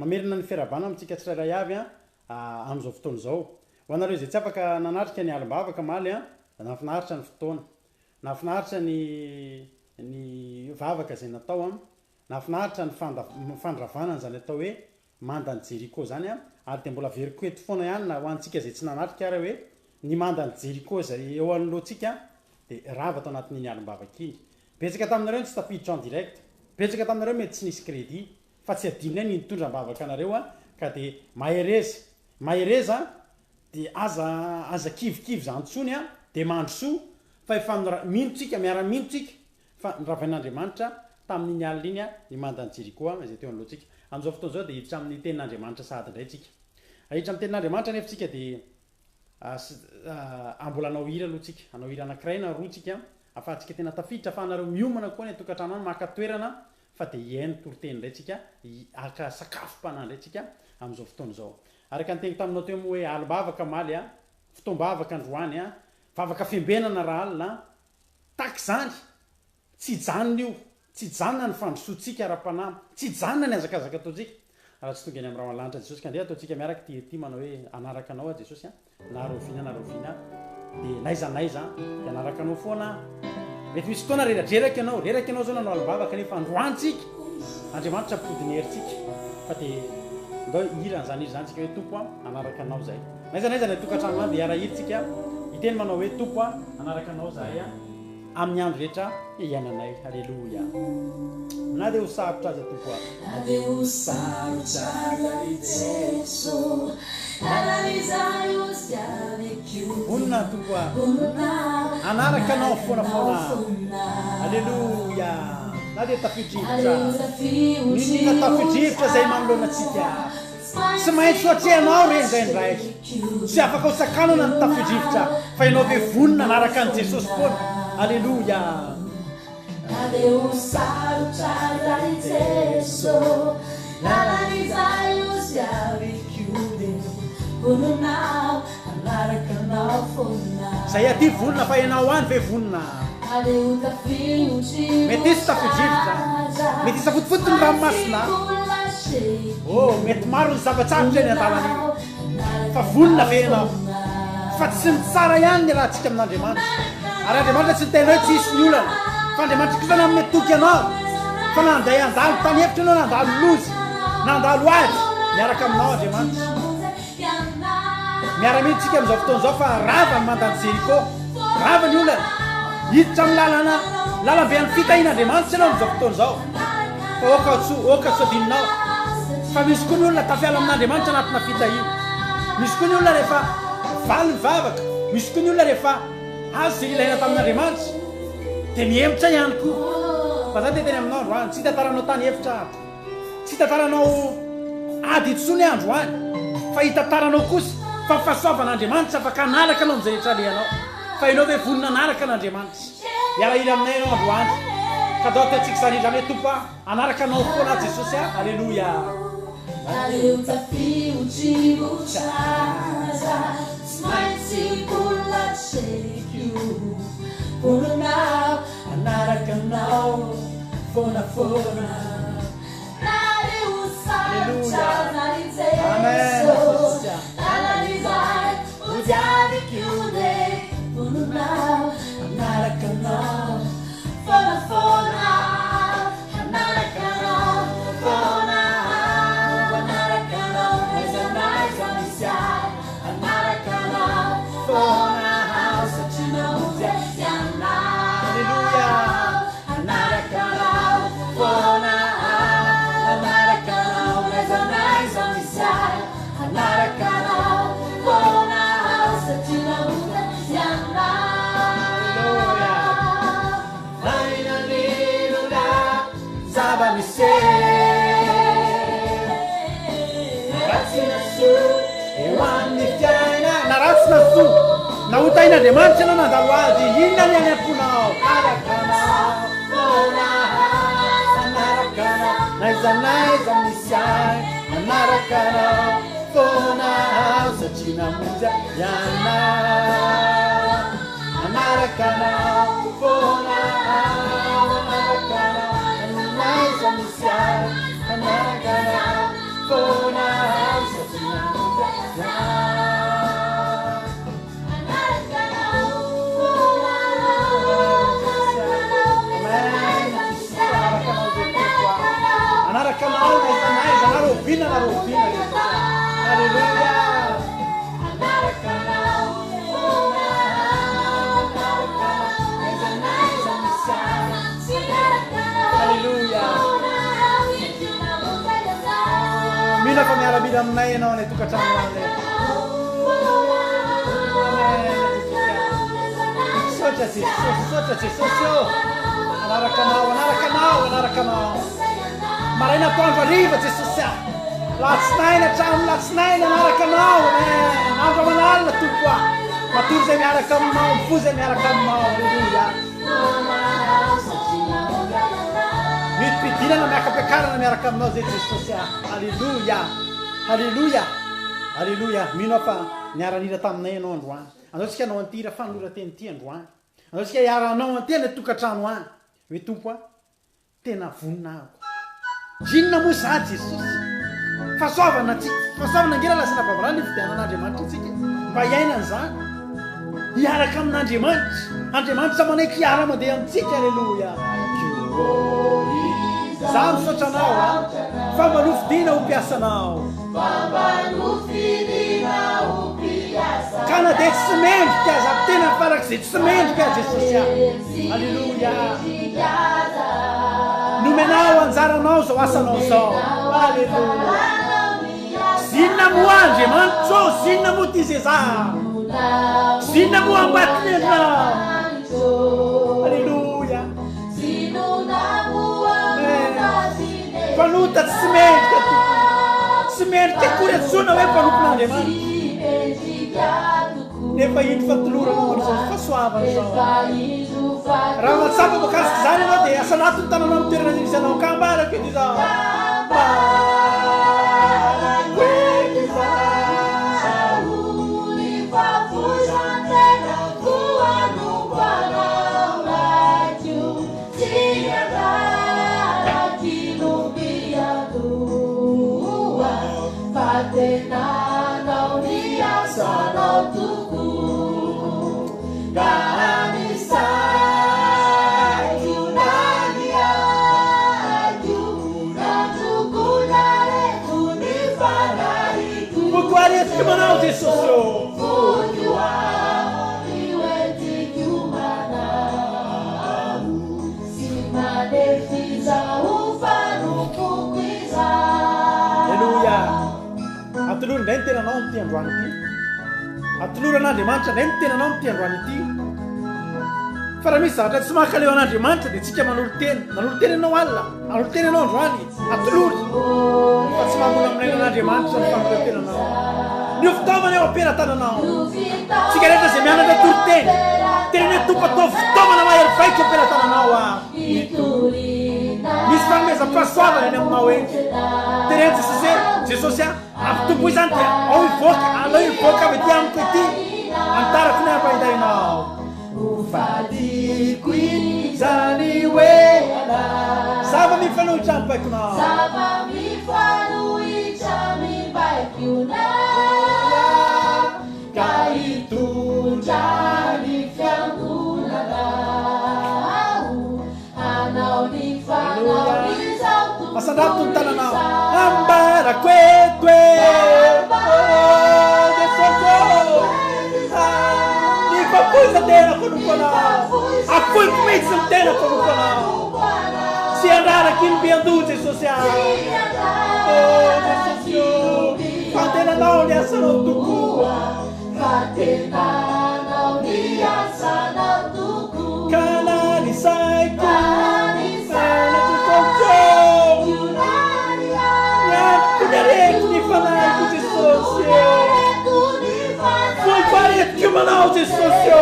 Mamerina ny fiarahabana amintsika tsirairay avy amin'izao fotoana izao. Ho anareo izay tsy afaka nanatrika ny alim-bavaka omaly, nahafinaritra ny fotoana. Nahafinaritra ny ny vavaka izay natao, nahafinaritra ny fandravana an'izany atao hoe mandan'i Jeriko izany, ary dia mbola averiko eto foana ihany na ho antsika izay tsy nanatrika ary hoe ny mandan'i Jeriko izay eo anoloantsika dia rava tao anatin'iny alim-bavaka iny. Betsaka taminareo no tsy tafiditra en direct, betsaka taminareo mety tsy nisy crédit, fa tsy adinonay ny nitondra am-bavaka anareo ka dia mahereza, mahereza Dia aza aza kivikivy zany tsony a, dia mandrosoa fa efa nora mino tsika, miara mino tsika fa noravain'Andriamanitra tamin'iny alina iny a ny mandan'i Jeriko a izay teo anoloantsika. Amin'izao fotoana izao dia hiditra amin'ny tenin'Andriamanitra sahady indray tsika. Hiditra amin'ny tenin'Andriamanitra anefa tsika dia a mbola hanao hira aloha tsika, hanao hira anankiray na roa tsika afahantsika tena tafiditra, afahanareo miomana koa any an-tokantrano any maka toerana fa dia hihaino toriteny indray tsika, haka sakafom-panahy indray tsika amin'izao fotoana izao. Araka ny teniko taminao teo moa hoe alim-bavaka omaly a, fotoam-bavaka androany a, vavaka fiambenana rahalina a, tahaka izany, tsy hijanona io, tsy hijanona ny fandrosoantsika ara-panahy, tsy hijanona ny hazakazaka ataontsika raha tsy tonga eny amin'ny rahona lanitra Jesosy ka andeha ataontsika miaraka ity hira ity manao hoe hanaraka anao aho Jesosy a. Na rahoviana na rahoviana dia n'aiza n'aiza dia hanaraka anao foana aho. Mety misy fotoana reradreraka ianao, reraka ianao izao nanao alim-bava kanefa androany tsika, Andriamanitra ampody ny herintsika fa dia ndao hihira an'izany hira izany tsika hoe Tompo a, hanaraka anao izahay. N'aiza n'aiza any an-tokantrano any dia hiara-hira tsika hiteny manao hoe Tompo a, hanaraka anao izahay a. Amin'ny andro rehetra iainanay. Aleloia. Na dia ho sarotra aza Tompo a. Na dia ho sarotra aza ry Jeso, Lalana ho tiaviko. Vonona Tompo a. Vonona Hanaraka Anao foana anao foana. foana. Aleloia. Na dia tafio-drivotra. Na dia ho tafio-drivotra N'inon'inona tafio-drivotra izay manoloana antsika. Tsy maintsy ho atrehanao re indraindray. Tsy afaka ho sakanana ny tafio-drivotra fa ianao ve vonona hanaraka an'i Jesosy foana? Aleloia! Na dia ho sarotra aza ry Jeso, lalan'izay hosiaviko dia vonona aho hanaraka anao foana. Izay aty vonona fa ianao any ve vonona? Na dia ho tafio-drivotra Mety hisy tafio-drivotra, mety hisafotofoto ny ranomasina. Oh, mety maro ny zava-tsarotra eny an-dalana eny. Fa vonona ve ianao? Fa tsy ny tsara ihany ny iarahantsika amin'Andriamanitra. Ary Andriamanitra tsy niteny hoe tsy hisy ny olana. Fa Andriamanitra kosa nanome toky anao fa na handeha handalo tany efitra ianao, na handalo loza, na handalo ady, miaraka aminao Andriamanitra. Miara-mino tsika amin'izao fotoana izao fa rava ny mandan'i Jeriko. Rava ny olana. Hiditra amin'ny lalana, lalambe an'ny fitahian'Andriamanitra ianao amin'izao fotoana izao. Fa aoka tsy, aoka tsy hadinonao fa misy koa ny olona tafiala amin'Andriamanitra anatina fitahiana. Misy koa ny olona rehefa valy ny vavaka, misy koa ny olona rehefa azo izay ilaina tamin'Andriamanitra dia mihemotra ihany koa. Fa za te hiteny aminao androany, tsy hitantaranao tany efitra aho. Tsy hitantaranao ady intsony aho androany, fa hitantaranao kosa fa ny fahasoavan'Andriamanitra afaka hanaraka anao amin'izay rehetra alehanao. Fa ianao ve vonona hanaraka an'Andriamanitra? Hiara-hira aminay ianao androany. Ka ndao ataontsika izany hira izany hoe, Tompo a, hanaraka Anao foana aho Jesosy a. Aleloia. Aleo tafio-drivotra aza tsy maintsy mbola atrehiko. Vonona aho hanaraka Anao foana foana. Na dia ho sarotra aza ry Jesosy, lalana izay hodiaviko dia vonona aho hanaraka Anao foana foana. Hanaraka Anao foana aho, hanaraka Anao n'aiza n'aiza misy ahy, hanaraka Anao foana aho satria namonjy ahy Ianao. Aleloia. Hanaraka Anao foana aho, hanaraka Anao n'aiza n'aiza misy ahy, hanaraka Anao foana aho satria namonjy ahy Ianao. Aleloia. Na inona n'inona zava-miseho, na ratsy na soa eo amin'ny fiainana, na ratsy na soa, na ho tahin'Andriamanitra ianao nandalo ady, inona ny any am-ponao? Hanaraka anao foana aho, hanaraka anao n'aiza n'aiza misy ahy, hanaraka anao foana aho satria namonjy ahy ianao. Manaraka anao foana aho, manaraka anao n'aiza misy ahy, manaraka anao foana. rahoviana na rahoviana Jesosy. Alléluia. Alléluia. Mino aho fa miara-mila aminay ianao any an-tokantrano any. Misaotra Jesosy, misaotra Jesosy ô. Hanaraka anao, hanaraka anao, hanaraka anao. Maraina atoandro hariva Jesosy ah. Latsinainy hatramin'ny latsinainy hanaraka anao. Amen. Andro aman'alina Tompo ah. Matory izay miaraka aminao, mifoha izay miaraka aminao. Aleloia. Midi-pidinana miaka-piakarana miaraka aminao izay Jesosy ah. Aleloia. Aleloia. Aleloia. Mino aho fa niara-nihira taminay ianao androany. Andao tsika hanao an'ity hira fanoloran-teny ity androany. Andao tsika hiara-hanao an'ity any an-tokantrano any. Hoe Tompo ah, Tena vonona aho. Inona moa za Jesosy? Fahasoavana tsy fahasoavana ange raha lazaina Barbara ny fidianan'Andriamanitra antsika e. Mba hiaina an'izany. Hiaraka amin'Andriamanitra. Andriamanitra manaiky hiara mandeha amintsika. Aleloia. Za misaotra anao a. Fa mba nofidina ho mpiasanao. Ka na dia tsy mendrika aza, tena farak'izay tsy mendrika Jesosy a. Aleloia. Nomenao anjaranao izao asanao izao. Aleloia. Zinona moa Andriamanitra ô, zinona moa ty Zeza. Zinona moa ambatinenao. Aleloia. Mpanota tsy mendrika tompoko. Tsy mendrika akory antsoina hoe mpanompon'Andriamanitra. Nefa indro fa toloranao an'izao fahasoavana izao. Raha mahatsapa voakasika izany ianao dia asalato ny tananao amin'ny toerana izay misy anao ka ambarako eto izao. Ambarako eto izao. Foko ary entiko manao Jesosy ô. Aleloia. Atolory indray ny tenanao amin'ity androany ity. Atolory an'Andriamanitra indray ny tenanao amin'ity androany ity. Fa raha misy zavatra tsy mahakaleo an'Andriamanitra dia tsika manolo-tena. Manolo-tena ianao alina, manolo-tena ianao androany. Atolory fa tsy mamonamonaina an'Andriamanitra ny fanoloran-tenanao. Ny fitaovana eo am-pelatananao. Tsika rehetra izay mianatra toriteny, teneno hoe Tompo ataovy fitaovana mahery vaika eo am-pelatananao aho. Misy fanomezam-pahasoavana eny aminao eny. Teneno Jesosy hoe, Jesosy a, ampitomboy izany dia ao hivoaka, aleo hivoaka avy aty amiko ety, antarako ny ampahindahinao. Ho vadiko izany hoe Zava-mifanohitra amin'ny baikonao. Zava-mifanohitra amin'ny baikonao. Ka hitondra ny fiangonana aho, hanao ny fanaon'izao tontolo Asandrato ny tananao. izao. Ambarako eto e. Oh, Jesosy ô. Ny fahafoizan-tenako hanompo Anao. Afoiko mihitsy ny tenako hanompo Anao. Tsy handraraka iny mpiandoha Jesosy ah. Oh Jesosy ô. Fa tenanao ny asanao tokoa. Fa tenanao ny asanao tokoa. Ka na ny saiko. Ka ny saiko. Ny antoko ny aretiko ny fanahiko Jesosy ô. Foiko aretiko manao Jesosy ô.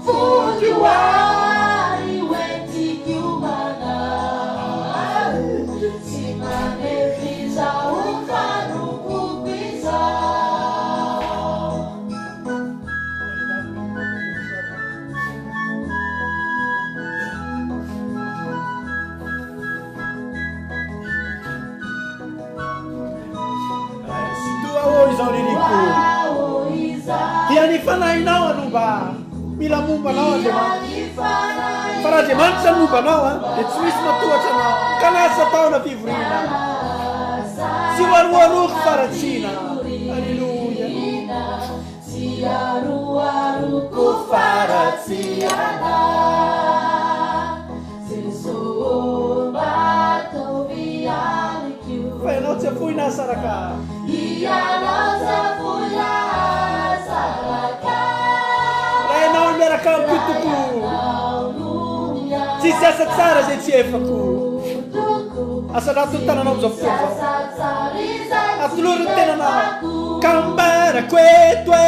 Foiko ary hoentiko manao. Tsy manefy izao fanompoko izao. Toa ô izao ririko. Dia ny fanahinao anomba. Mila momba anao Andriamanitra. Fa raha Andriamanitra no momba anao a, dia tsy misy matohatra anao. Ka na asa taona fivoriana. Tsy ho aroharoako faharatsiana. Aleloia. Tsy aroharoko faharatsiana. Jeso mba ataovy ihany koa. Fa ianao tsy afoy na saraka. Ianao tsy afoy na saraka. Raha ianao no miaraka amiko Tompoko. Tsisy asa tsara izay tsy efako. Asandrato ny tananao amin'izao fotoana izao. Atolory ny tenanao. Ka ambarako eto e.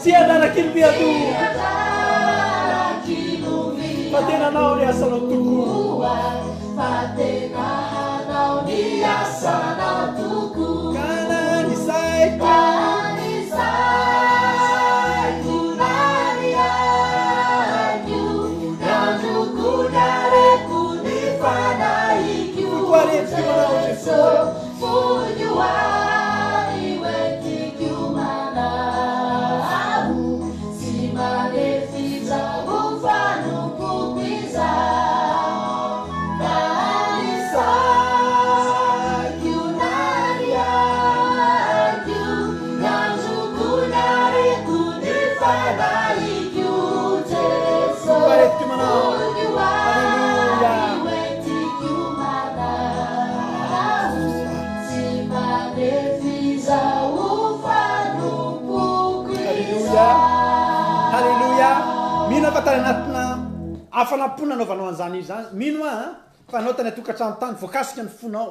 Tsy anaraka iny mialoha. Fa tena anao ny asanao tokoa. Fa tena hanao ny asanao tokoa. Ka na ny saiko. Ka ny saiko na ny aiko, ny androko ny areko ny fanahiko. Foko aretiko manao Jesosy. Foko ary hoentiko manao, tsy manefy izaho fanompoko izaho. Na ny saiko na ny aiko, ny androko ny areko ny fanahiko Jesosy. Foko aretiko manao. Foko Alléluia. ary hoentiko manao, tsy manefy izaho fanompoko Alléluia. izaho. Alléluia. Mino aho fa tany anatina hafanam-po nanaovanao an'izany hira izany. Mino aho an, fa anao tany an-tokantrano tany, voakasika ny fonao.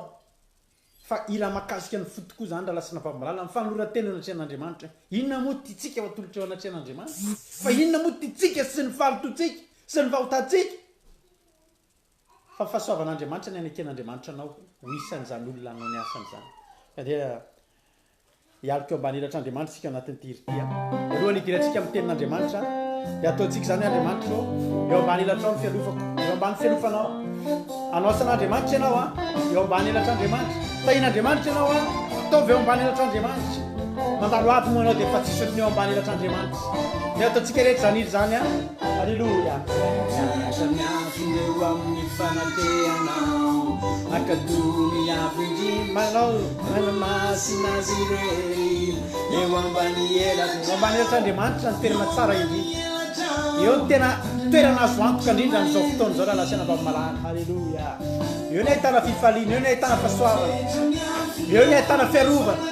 Fa hira mahakasika ny fo tokoa izany rahalahy sy anabavy-malala, ny fanoloran-tena eo anatrehan'Andriamanitra. Inona moa tiantsika ho atolotra eo anatrehan'Andriamanitra? Fa inona moa tiantsika sy ny fahalotoantsika sy ny fahotantsika? Fa fahasoavan'Andriamanitra ny haneken'Andriamanitra anao ho isan'izany olona hanao ny asany izany. Ka dia hialoka eo ambany elatr'Andriamanitra isika ao anatin'ity hira ity. Alohan'ny hidirantsika amin'ny tenin'Andriamanitra, dia ataontsika izany hoe, Andriamanitra ô, eo ambany elatrao ny fialofako, eo ambany fialofanao. Hanao asan'Andriamanitra ianao an, eo ambany elatr'Andriamanitra. Tahian'Andriamanitra ianao an, ataovy eo ambany elatr'Andriamanitra. Mandalo ady moa ianao dia efa tsisy ohatry ny eo ambany elatr'Andriamanitra. Dia ataontsika rehetra izany hira izany an. Aleloia. Miaraka miafina eo amin'ny fanatrehanao, Mankatò ny Avo Indrindra, Manao manamasina azy irery, eo ambany elatra. Eo ambany elatr'Andriamanitra ny toerana tsara indrindra. Eo no tena toerana azo antoka indrindra amin'izao fotoana izao rahalahy sy anabavy malala. Aleloia. Eo ny ahitana fifaliana, eo ny ahitana fahasoavana, eo ny ahitana fiarovana,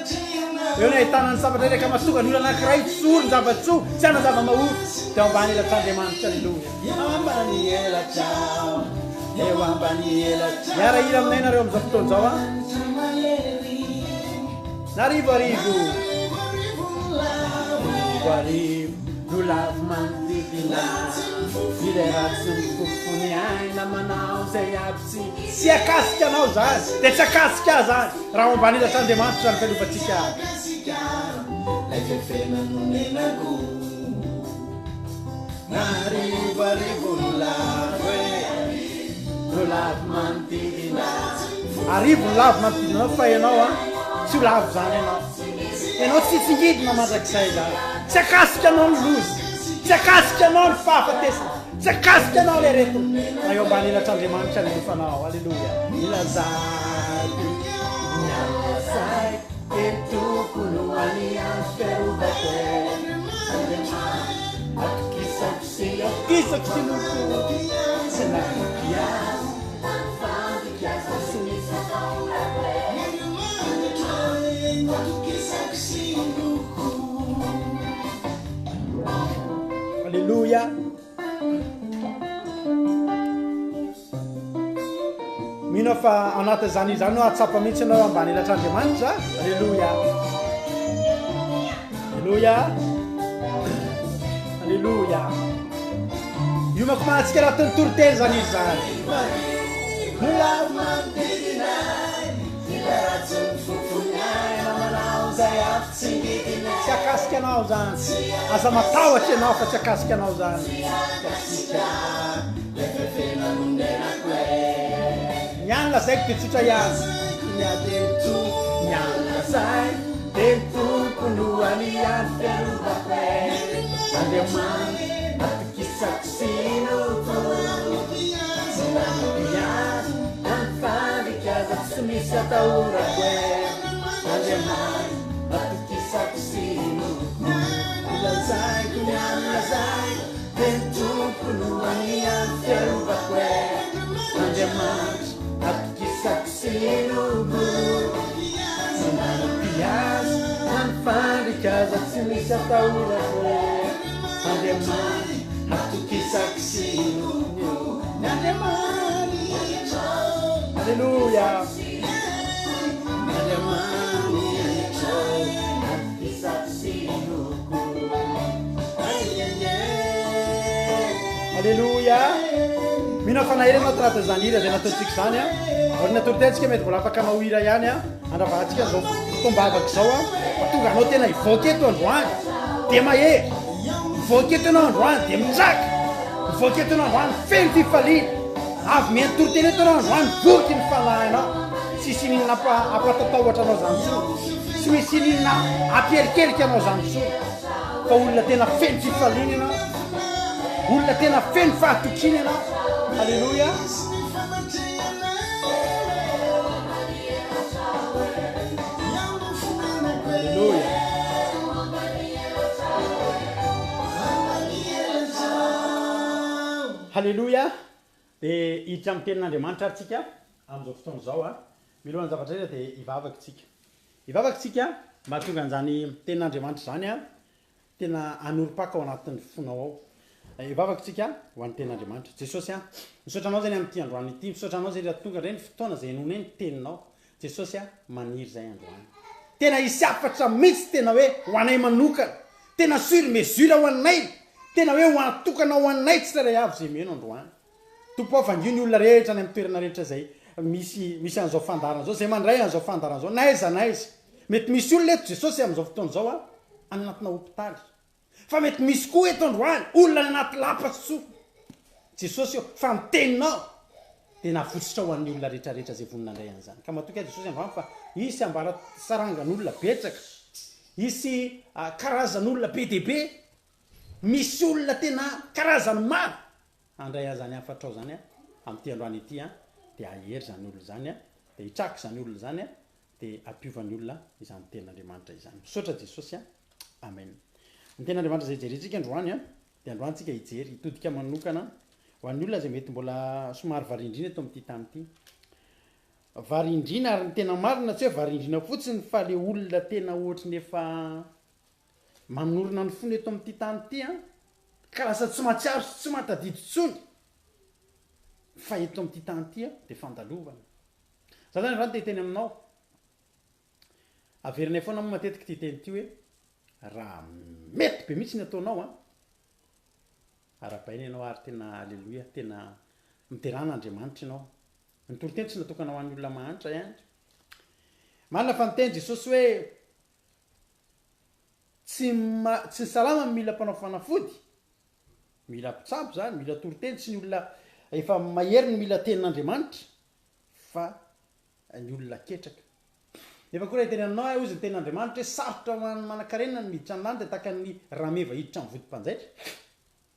eo ny ahitana ny zavatra rehetra mahatonga ny olona anankiray tsy ory ny zava-tsoa, tsy hanan-java-mahory. Dia eo ambany elatr'Andriamanitra. Aleloia. Ambany elatra, eo ambany elatra. Miara-hira aminay nareo amin'izao fotoana izao an. Narivo arivo. Arivo arivo no lavo manodidina ilay ratsy mifofo ny aina manao izay aby tsy tsy akasika anao zany dia tsy akasika ahy zany raha ao ambany elatr'Andriamanitra ny fialovantsika. Ilay fefena nonenako. Narivo arivo no lavo e, no lavo manodidina. Arivo ny lavo manodidina anao fa ianao an, tsy ho lavo izany ianao. Ianao tsy hitsingidina mandrakizay izany. Tsy hakasika anao ny loza, tsy hakasika anao ny fahafatesana, tsy hakasika anao ny aretina. Raha eo ambany elatr'Andriamanitra ny lofanao. Aleloia. Ilazako ny asaiko. Dia tokony ho any amin'ny fiarovako e Andriamanitra atokisako sy Atokisako sy nofo tsy natoky ahy Fandikako sy ny Andriamanitra atokisako sy nofo. Aleloia. Mino aho fa ao anatin'izany izany no hahatsapa mihitsy ianao ambany elatr'Andriamanitra. Aleloia. Aleloia. Aleloia. Iomako manantsika anatin'ny toriteny izany izy izany. Tsy akasika anao izany. Aza matahotra ianao fa tsy akasika anao izany. Ny any lazaiko dia tsotra ihany. Ny ady ny any lazaiko dia ny Tompo no any ihany fiarovako e. misy atahorako e Andriamanitra atokisako sy inoako Lazaiko ny amin'ny lazaiko dia ny Tompo no anian'ny fiarovako e Andriamanitra atokisako sy inoako Tsy manam-pihaza na ny fandrika aza tsy misy atahorako e Andriamanitra atokisako sy inoako Ny Andriamanitra Aleloia Ny Andriamanitra atokisako sy inoako Aleloia Mino aho fa nahery ianao tratry izany hira izay nataontsika izany a. Aoriana toriteny mety mbola afaka hanao hira ihany a. Andravahantsika izao fotoam-bavaka izao a. Fa tonga anao tena hivoaka eto androany dia mahery. Mivoaka eto ianao androany dia mitraka. Mivoaka eto ianao androany feno fifaliana. Avy mihaino toriteny eto ianao androany voky ny fanahinao. Tsisy ininona hampatatahotra anao izany intsony. Tsy misy ininona hampierikerika anao izany intsony. Fa olona tena feno fifaliana ianao. Olona tena feno fahatokiana ianao. Aleloia. Aleloia. Haleloia! Dia hiditra amin'ny tenin'Andriamanitra ary tsika amin'izao fotoana izao a. Milohan'ny zavatra rehetra dia hivavaka tsika. Hivavaka tsika mba hahatonga an'izany tenin'Andriamanitra izany a tena hanorim-paka ao anatin'ny fonao ao. Hivavaka tsika ho an'ny tenin'Andriamanitra. Jesosy a, misaotra anao izay ny amin'ity androany ity, misaotra anao izay raha tonga indray ny fotoana izay henoinay ny teninao. Jesosy a, maniry izay androany. Tena hisy hafatra mihitsy tena hoe ho anay manokana, tena sur mesure ho anay, tena hoe ho atokana ho anay tsirairay avy izay mino androany. Tompo ô, vangio ny olona rehetra any amin'ny toerana rehetra izay misy misy an'izao fandaharana izao, izay mandray an'izao fandaharana izao, na aiza na aiza. Mety misy olona eto Jesosy amin'izao fotoana izao a, any anatina hopitaly. Fa mety misy koa eto androany olona any anaty lapa soa. Jesosy ô, fa ny teninao dia navotsitra ho an'ny olona rehetra rehetra izay vonona handray an'izany. Ka matoky aho Jesosy androany fa hisy ambara sarangan'olona betsaka, hisy karazan'olona be dia be, misy olona tena karazany maro handray an'izany hafatrao izany amin'ity androany ity dia hahery izany olona izany, dia hitraka izany olona izany dia hampiova ny olona izany tenin'Andriamanitra izany. Misaotra Jesosy a. Amen. Ny tenin'Andriamanitra izay jerentsika androany a, dia androany tsika hijery, hitodika manokana ho an'ny olona izay mety mbola somary variandriana eto amin'ity tany ity. Variandriana ary ny tena marina tsy hoe variandriana fotsiny fa le olona tena ohatry ny efa manorina ny fony eto amin'ity tany ity a, ka lasa tsy mahatsiaro sy tsy mahatadidy intsony fa eto amin'ity tany ity a dia fandalovana. Za zany androany te hiteny aminao, averinay foana moa matetika ity teny ity hoe raha mety be mihitsy ny ataonao an, arahabaina ianao ary tena aleloia, tena midera an'Andriamanitra ianao. Ny toriteny tsy natokana ho an'ny olona mahantra ihany. Marina fa niteny Jesosy hoe tsy tsy ny salama no mila mpanao fanafody, mila mpitsabo zany, mila toriteny, tsy ny olona efa mahery no mila tenin'Andriamanitra. fa ny olona ketraka. Nefa koa raha hiteny aminao aho, hozy ny tenin'Andriamanitra hoe sarotra ho an'ny manankarena ny miditra ny lanitra tahaka ny rameva hiditra amin'ny vodi-mpanjaitra.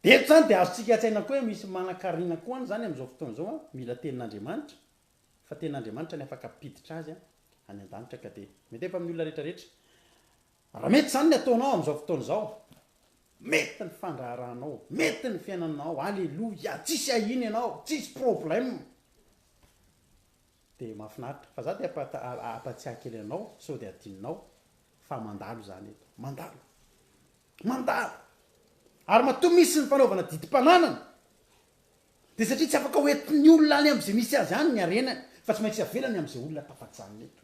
Dia eto izany dia azontsika an-tsaina koa hoe misy manankarena koa any izany amin'izao fotoana izao an, mila tenin'Andriamanitra, fa tenin'Andriamanitra ny afaka hampiditra azy any an-danitra ka dia mety efa amin'ny olona rehetra rehetra. Raha mety izany ny ataonao amin'izao fotoana izao, mety ny fandraharahanao, mety ny fiainanao, aleloia, tsisy ahiana ianao, tsisy problème. Dia mahafinaritra. Fa za te hampatsiahy kely anao sao dia adinonao fa mandalo izany eto. Mandalo. Mandalo. Ary matoa misy ny fanaovana didim-pananana dia satria tsy afaka ho entin'ny olona any amin'izay misy azy any ny harenany fa tsy maintsy avelany amin'izay olona tafajanona eto.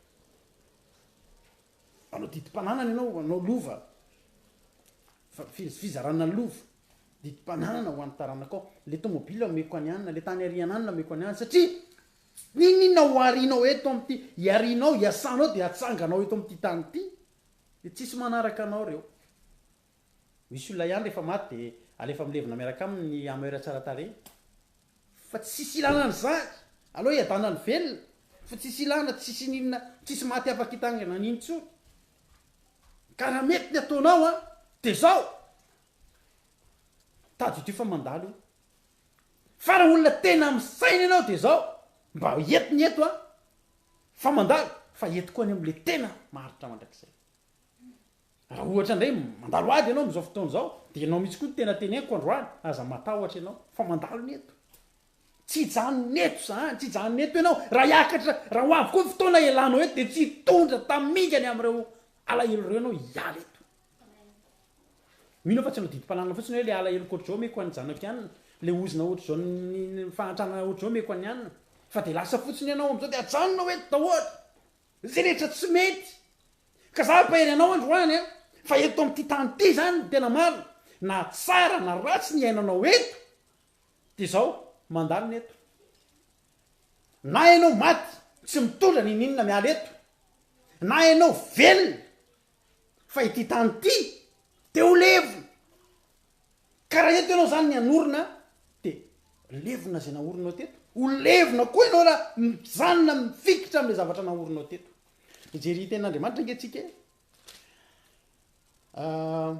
Hanao didim-pananana ianao, hanao lova, fizarana lova, didim-pananana ho an'ny taranakao. Le tomobile omeko an'i anona, le tany ariana anona omeko an'i anona, satria n'inon'inona ho arinao eto amin'ity, hiarinao, hiasanao dia hatsanganao eto amin'ity tany ity, dia tsisy manaraka anao ireo. Misy olona ihany rehefa maty dia alefa milevina miaraka aminy ny hammer tsara tarehy. Fa tsisy ilana an'izany. Aleo hiadana ny velona. Fa tsisy ilana, tsisy ininona, tsisy maty afaka hitangana an'iny intsony. Ka raha mety ny ataonao an, dia zao. Tadidio fa mandalo io. Fa raha olona tena misaina ianao dia zao, mba eto ny eto an. Fa mandalo, fa eto koa anie amle tena maharitra mandrakizay. Raha ohatra indray mandalo ady ianao amin'izao fotoana izao, dia ianao mihitsy koa no tena teneniko androany, aza matahotra ianao, fa mandalo ny eto. Tsy hijanona eto izany, tsy hijanona eto ianao. Raha hiakatra, raha ho avy koa ny fotoana hialanao eto, dia tsy hitondra tamingana amin'ireo alahelo ireo ianao hiala eto. Mino aho fa tsy hanao didim-pananana fotsiny hoe le alaheloko ohatr'izao omeko an'ny zanako ihany, le ozona ohatr'izao ny fahantrana ohatr'izao omeko an'ny anona, fa dia lasa fotsiny ianao amin'izao dia ajanonao eto daholo izay rehetra tsy mety. Ka za hampahery anao androany an, fa eto amin'ity tany ity izany ny tena marina, na tsara na ratsy ny iainanao eto, dia izao, mandalo ny eto. Na ianao maty tsy mitondra n'inon'inona miala eto, na ianao velona Fa ity tany ity dia ho levona. Ka raha eto ianao izany ny hanorina dia levona izay naorinao teto. Ho levona koa ianao raha mijanona mifikitra amin'ilay zavatra naorinao teto. Mijery tenin'Andriamanitra ange tsika e. Ah,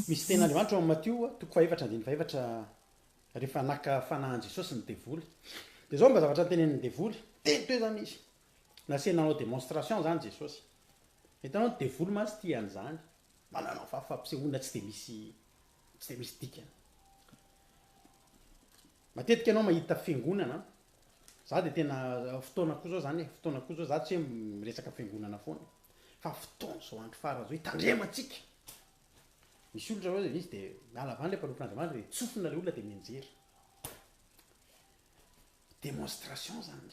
misy tenin'Andriamanitra ao amin'ny Matio toko fahefatra andininy fahefatra rehefa naka fanahy an'i Jesosy ny devoly. Dia izao mba zavatra notenenin'ny devoly. Teny teo izany izy. Nasiany nanao démonstration zany Jesosy. Hitanao ny devoly mantsy tia an'izany. Mananao fa fampisehoana tsy dia misy tsy dia misy dikany. Matetika ianao mahita fiangonana, za dia tena fotoana koa zao zany e, fotoana koa zao za tsy hoe miresaka fiangonana foana fa fotoana zao andro farany zao hitandremantsika. Misy olona zao izy dia miala avy any le mpanompon'Andriamanitra dia tsofina le olona dia mianjera. Démonstration zany.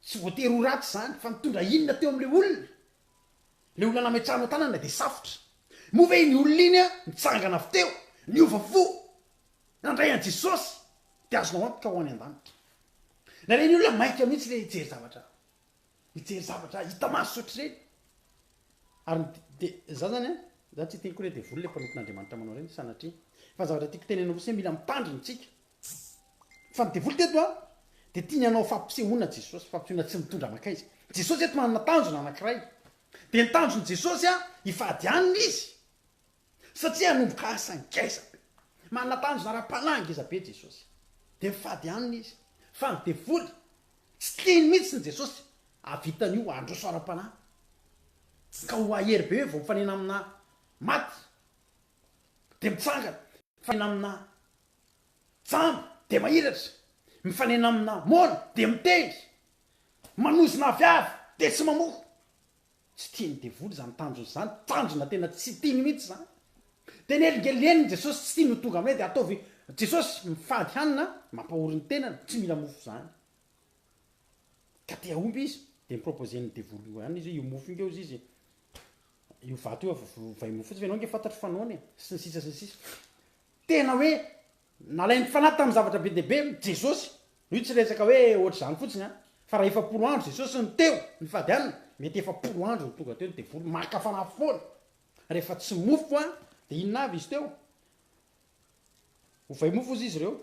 Tsy voatery ho ratsy izany fa nitondra inona teo amin'ilay olona? Ilay olona nametrahanao tanana dia safotra. Moa ve iny olona iny nitsangana avy teo, niova fo, nandray an'i Jesosy dia azonao antoka ho any an-danitra? Na ireny olona maika mihitsy ilay hijery zavatra, hijery zavatra hita maso ohatr'ireny. Ary dia za zany an, za tsy hiteny koa hoe devoly ilay mpanompon'Andriamanitra manao ireny, sanatria. Fa ny zavatra tiako tenenina fotsiny hoe mila mitandrina isika. Fa ny devoly teto an, dia tiany hanao fampisehoana Jesosy, fampisehoana tsy mitondra mankaiza. Jesosy eto manana tanjona anankiray. Dia ny tanjon'i Jesosy an, hifady hanina izy. Satria hanomboka asa ngeza be. Manana tanjona ara-panahy ngeza be Jesosy. Dia mifady hanina izy. Fa ny devoly, tsy tiany mihitsy ny Jesosy hahavita an'io handroso ara-panahy. Ka ho hahery be hoe vao mifanena amina maty, dia mitsangana. Mifanena amina Jamba dia mahiratra, mifanena amina moana dia miteny, manozona aviavy dia tsy mamoha. Tsy tian'ny devoly izany tanjona izany, tanjona tena tsy tiany mihitsy izany. Dia nelingeleniny Jesosy, tsy tiany ho tonga aminay dia ataovy Jesosy mifady hanina, mampahory ny tenany, tsy mila mofo izany. Ka te hahomby izy, dia ni-proposer-n'ny devoly ihany izy hoe io mofo io nge hozy izy, io vato io ovay mofo fotsiny fa ianao nge fantatro fa noana e, sy ny sisa sy ny sisa. Tena hoe nalain'ny fanahy tamin'ny zavatra be dia be Jesosy. Io tsy resaka hoe ohatr'izany fotsiny an. Fa raha 40 andro Jesosy no teo nifady hanina, mety 40 andro no tonga teo ny devoly maka fanahy foana. Rehefa tsy mofo an, dia inona avy izy teo? Ovay mofo hozy izy ireo.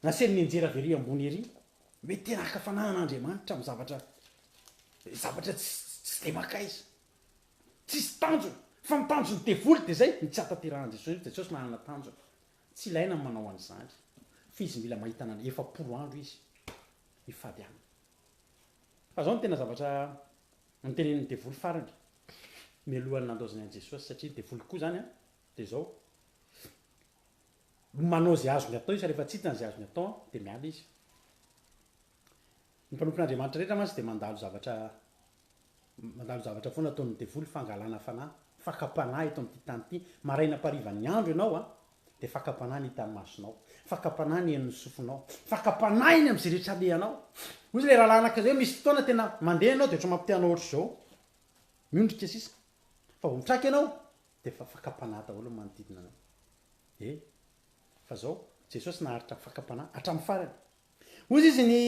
Nasiany nianjera avy ery ambony ery. Hoe tena haka fanahy an'Andriamanitra amin'ny zavatra zavatra tsy dia mankaiza. Tsisy tanjona. Fa ny tanjon'ny devoly dia izay, ny tsy hahatanterahan'i Jesosy. Jesosy manana tanjona. Tsy ilaina ny manao an'izany. Fa izy mila mahita an'Andria-, 40 andro izy hifady aminy. Fa izao no tena zavatra notenenin'ny devoly farany, mialohan'ny nandaozany an'i Jesosy, satria ny devoly koa izany an, dia izao, manao izay azony atao izy, fa rehefa tsy hitany izay azony atao an, dia miala izy. Ny mpanompon'Andriamanitra rehetra mantsy dia mandalo zavatra Mandalo zavatra foana ataon'ny devoly fangalana fanahy, fakam-panahy eto amin'ity tany ity, maraina am-parivan'ny andro ianao an, dia fakam-panahy ny hitan'ny masonao, fakam-panahy ny henon'ny sofinao, fakam-panahy eny amin'izay rehetra alehanao. Hoy ilay rahalahy anankiray hoe misy fotoana tena mandeha ianao dia ohatran'ny mampite anao ohatr'izao, miondrika sisa, fa vao mitraka ianao dia efa fakam-panahy daholo ny manodidina anao. E, fa zao, Jesosy naharitra fakam-panahy hatramin'ny farany. Hoy izy ny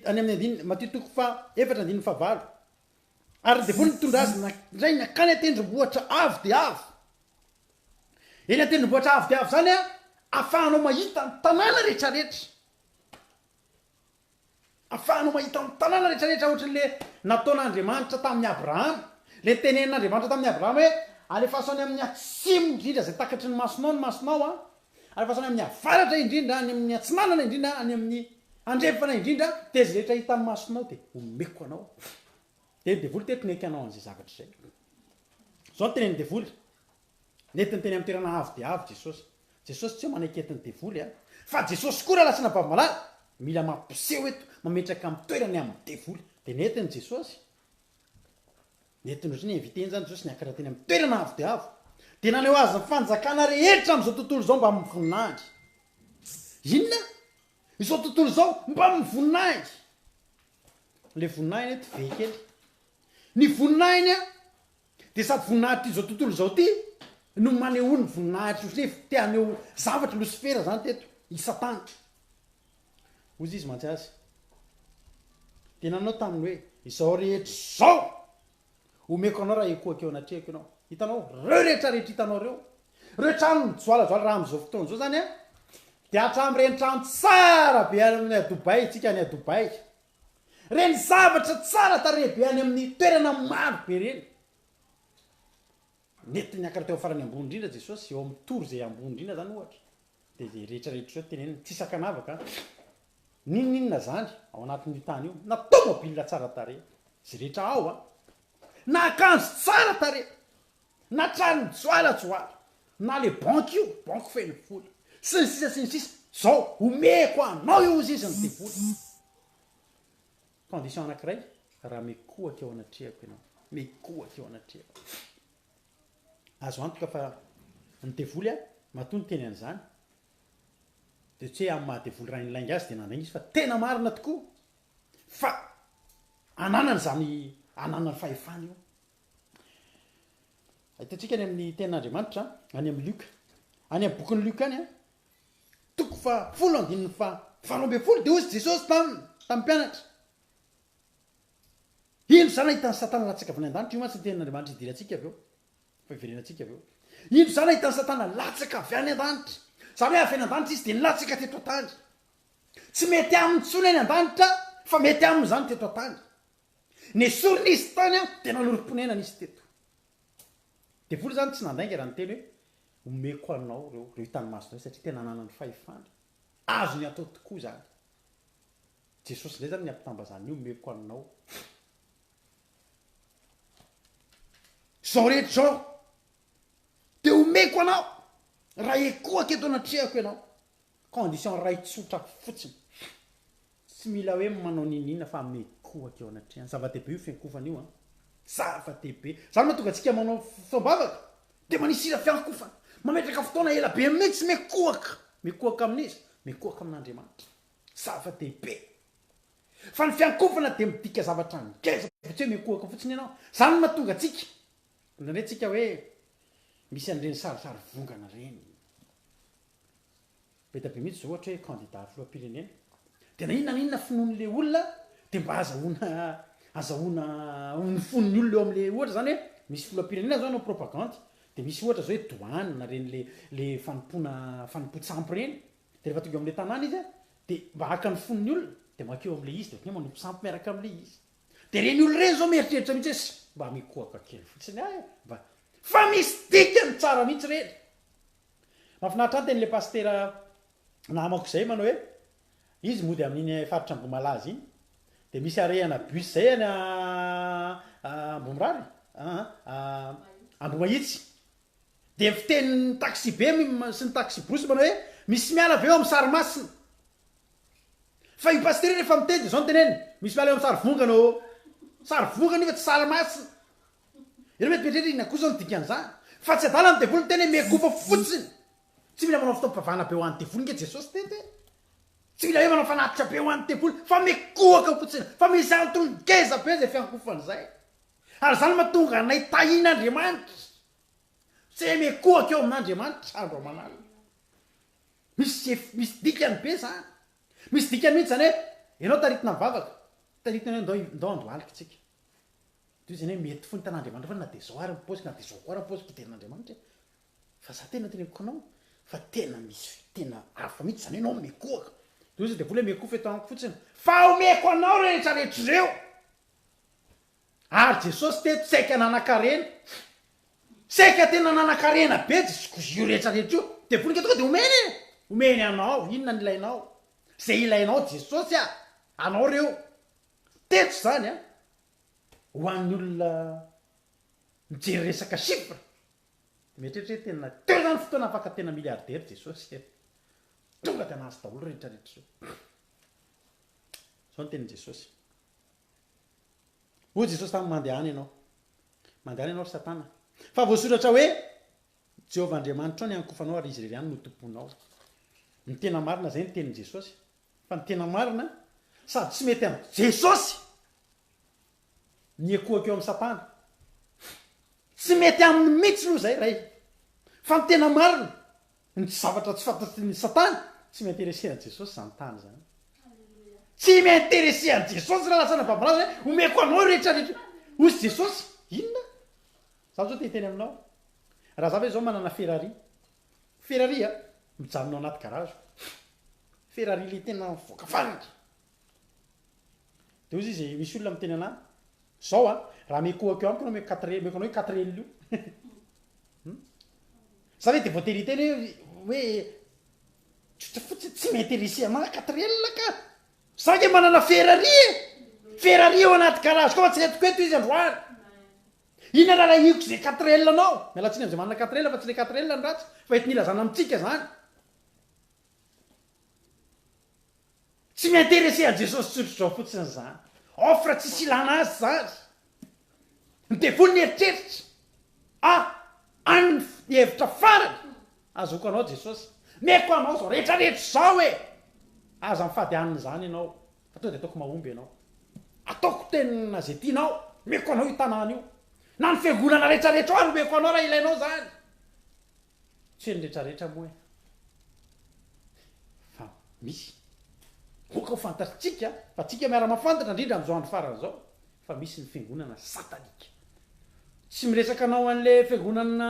any amin'ny andininy, Matio toko faha efatra andininy faha valo, Ary ny devoly nitondra azy nandray nankany an-tendrombohitra avo dia avo. Eny an-tendrombohitra avo dia avo izany an, ahafahanao mahita ny tanàna rehetrarehetra. Ahafahanao mahita ny tanàna rehetrarehetra ohatran'le nataon'Andriamanitra tamin'i Abrahama. Le tenenin'Andriamanitra tamin'i Abrahama hoe alefaso any amin'ny atsimo indrindra izay takatry ny masonao ny masonao an. Alefaso any amin'ny avaratra indrindra, any amin'ny atsinanana indrindra, any amin'ny. Andrefana indrindra, dia izay rehetra hitan'ny masonao dia omeko anao. Dia ny devoly teto niaiky hanao an'izay zavatra izay. Izao no tenenin'ny devoly, nentiny teny amin'ny toerana avo dia avo Jesosy. Jesosy tsy hoe manaiky entin'ny devoly a! Fa Jesosy koa raha lasa vavy malala, mila mampiseho eto, mametraka amin'ny toerany amin'ny devoly. Dia nentiny Jesosy. Nentiny ohatran'ny hoe invité-ny izany Jesosy niakatra teny amin'ny toerana avo dia avo. Dia naneho azy ny fanjakana rehetra amin'izao tontolo izao mbamin'ny voninahiny. Inona? Izao tontolo izao mbamin'ny voninahiny. Ilay voninahiny eto ve kely. Ny voninahiny a, dia sady voninahitr'izao tontolo izao ity no maneho ny voninahitry Josefa, te haneho zavatra Losifera izany teto, i Satana. Hozy izy mantsy azy. Dia nanao taminy hoe, Izao rehetra izao omeko anao raha hikohaka eo anatrehako ianao. Hitanao, ireo rehetra rehetra hitanao ireo, ireo trano mijoalajoala raha amin'izao fotoana izao izany an, dia hatramin'ireny trano tsara be any amin'ny Dubaï, tsika any Dubaï, Ireny zavatra tsara tarehy be any amin'ny toerana maro be ireny. Nety niakatra teo amin'ny farany ambony indrindra Jesosy, eo amin'ny tour izay ambony indrindra izany ohatra. Dia izay rehetra rehetra izao tenenina, tsy isan-kanavaka an. N'inon'inona izany ao anatin'io tany io, na tomobile tsara tarehy, izay rehetra ao an. Na akanjo tsara tarehy, na trano mijoalajoala, na le banky io, banky feno vola, sy ny sisa sy ny sisa, zao omeko anao io hozy izy ny devoly. Condition anankiray, raha mikohaka eo anatrehako ianao, mikohaka eo anatrehako. Azo antoka fa ny devoly a, matoa niteny an'izany, dia tsy hoe amin'ny maha devoly rain'ny lainga azy dia nandainga izy fa tena marina tokoa fa ananany izany ananany fahefana io. Hitantsika any amin'ny tenin'Andriamanitra, any amin'ny Lioka. Any amin'ny bokin'i Lioka any, toko fahafolo andininy faha 18, dia hoy Jesosy taminy, tamin'ny mpianatra, Indro izaho nahita an'i Satana latsaka avy any an-danitra, io mantsy ny tenin'Andriamanitra hidirantsika avy eo, fa hiverenantsika avy eo. Indro izaho nahita an'i Satana latsaka avy any an-danitra. Izany hoe avy any an-danitra izy dia nilatsaka teto an-tany. Tsy mety aminy intsony any an-danitra, fa mety aminy izany teto an-tany. Nesorina izy tany an, dia nanorim-ponenana izy teto. Devoly izany tsy nandainga raha niteny hoe omeko anao ireo, ireo hitan'ny masonao satria tena ananany fahefana. Azony atao tokoa izany. Jesosy indray izany ny ampitambazany io omeko anao. Izao rehetra izao dia omeko anao raha ekoaka eto anatrehako ianao. Condition iray tsotra fotsiny. Tsy mila hoe manao n'inon'inona fa mikohaka eo anatrehany. Zava-dehibe io fiankofana io an! Zava-dehibe. Zany mahatonga antsika manao fotoam-bavaka dia manisy hira fiankofana. Mametraka fotoana ela be mihitsy mikohaka. Mikohaka amin'iza? Mikohaka amin'Andriamanitra. Zava-dehibe. Fa ny fiankofana dia midika zavatra ngeza fa tsy hoe mikohaka fotsiny ianao. Zany no mahatonga antsika, indraindray tsika hoe misy an'ireny sarisary vongana ireny. Be dia be mihitsy zao ohatra hoe candidat filoham-pirenena dia na inona na inona finoan'le olona dia mba azahoana azahoana ny fon'ny olona eo am'le ohatra zany hoe misy filoham-pirenena zao hanao propagandy dia misy ohatra zao hoe douane na reny le le fanompoana fanompoan-tsampy reny dia rehefa tonga eo am'le tanàna izy a dia mba haka ny fon'ny olona dia mankeo am'le izy dia ohatran'ny hoe manompo sampy miaraka am'le izy dia reny olona reny zao mieritreritra mihitsy hoe mba mikohaka kely fotsiny aho e mba fa misy dikany tsara mihitsy reny Mahafinaritra ahy ny tenin'ilay pasitera namako izay manao hoe izy mody amin'iny faritra Ambohimalaza iny dia misy arehana bus izay any Ambohimirary aa Ambohimahitsy dia ny fitenin'ny taxi-be sy ny taxi-brousse manao hoe misy miala ve eo amin'ny sary masina fa io pasitera io rehefa miteny dia izao no teneniny misy miala eo amin'ny sary vongana ô sary vongana io fa tsy sary masina Ianao mety mieritreritra inona kosa no dikan'izany? Fa tsy adala ny devoly miteny hoe miankofa fotsiny. Tsy mila manao fotoam-pivavahana be ho an'ny devoly nge Jesosy teto e. Tsy mila hoe manao fanatitra be ho an'ny devoly fa mikohaka fotsiny. Fa misy antony ngeza be izay fiankofana izay. Ary izany no mahatonga anay tahian'Andriamanitra. Tsy hoe mikohaka eo amin'Andriamanitra andro aman'alina. Misy misy dikany be izany. Misy dikany mihitsy izany hoe ianao taritina mivavaka. Taritina hoe ndao ndao andohalika tsika. Toy izany hoe mety foana hitan'Andriamanitra foana na dia izao ary ny paoziko na dia izao koa ary ny paoziko hiderin'Andriamanitra e. Fa za tena teneniko anao fa tena misy tena hafa mihitsy izany hoe ianao mikohaka. Dia hoy izy devoly hoe mikofa eto amiko fotsiny fa omeko anao rehetra rehetra ireo. Ary Jesosy teto saika nanankarena. Saika tena nanankarena be Jesosy io rehetra rehetra io. Devoly nge tonga dia omeny e. Omeny anao, inona ny ilainao? Zay ilainao Jesosy a! Anao reo. Teto zany a, ho an'ny olona mijery resaka chiffre, de mieritreritra hoe tena teo zany fotoana afaka tena milliardaire Jesosy e. Tonga de anazy daholo rehetra rehetra zao. Zao ny tenin'i Jesosy. Hoy Jesosy taminy, Mandehana ianao. Mandehana ianao ry Satana. Fa voasoratra hoe, Jehovah Andriamanitrao ny ankofanao ary Izy irery ihany no tomponao. Ny tena marina izay ny tenin'i Jesosy. Fa ny tena marina, sady tsy mety amin'i Jesosy ny ekoako eo amin'i Satana. Tsy mety aminy mihitsy aloha izay, Ray. Fa ny tena marina, ny zavatra tsy fantatry ny Satana, tsy mi-intéresser an'i Jesosy izany tany izany. Tsy mi-intéresser an'i Jesosy raha lasa nababalaza hoe omeko anao io rehetra rehetra io. Hozy Jesosy, inona? Za zao te hiteny aminao, raha za ve zao manana Ferrari, Ferrari a, mijanona ao anaty garage, Ferrari le tena mivoaka farany. De hozy izy, misy olona miteny anah, zao a, raha mikohaka eo amiko anao omeko quatre, omeko anao io quatre L io. Hum? Za ve de voatery hiteny hoe, hoe tsotra fotsiny, tsy mi-intéresser anah quatre L ka! Za nge manana Ferrari e! Ferrari ao anaty garage ko fa tsy entiko eto izy androany. Inona rarahiko ze quatre L nao? Miala tsiny amzay manana quatre L fa tsy le quatre L no ratsy fa entina ilazana amintsika zany. Tsy mi-intéresser an'i Jesosy tsotra izao fotsiny zany. Offre tsisy ilana azy zany. Ny devoly nieritreritra. Ah! Any ny hevitra farany azahoako anao Jesosy. Meko anao zao rehetra rehetra izao e! Aza mifady hanina izany ianao fa tonga dia ataoko mahomby ianao. Ataoko tena izay tianao, meko anao io tanàna io. Na ny fiangonana rehetra rehetra ao ary omeko anao raha ilainao izany. Tsy hoe ny rehetra rehetra moa e. Fa misy. Aoka ho fantatritsika fa tsika miara-mahafantatra indrindra amin'izao andro farany izao fa misy ny fiangonana satanika. Tsy miresaka anao an'le fiangonana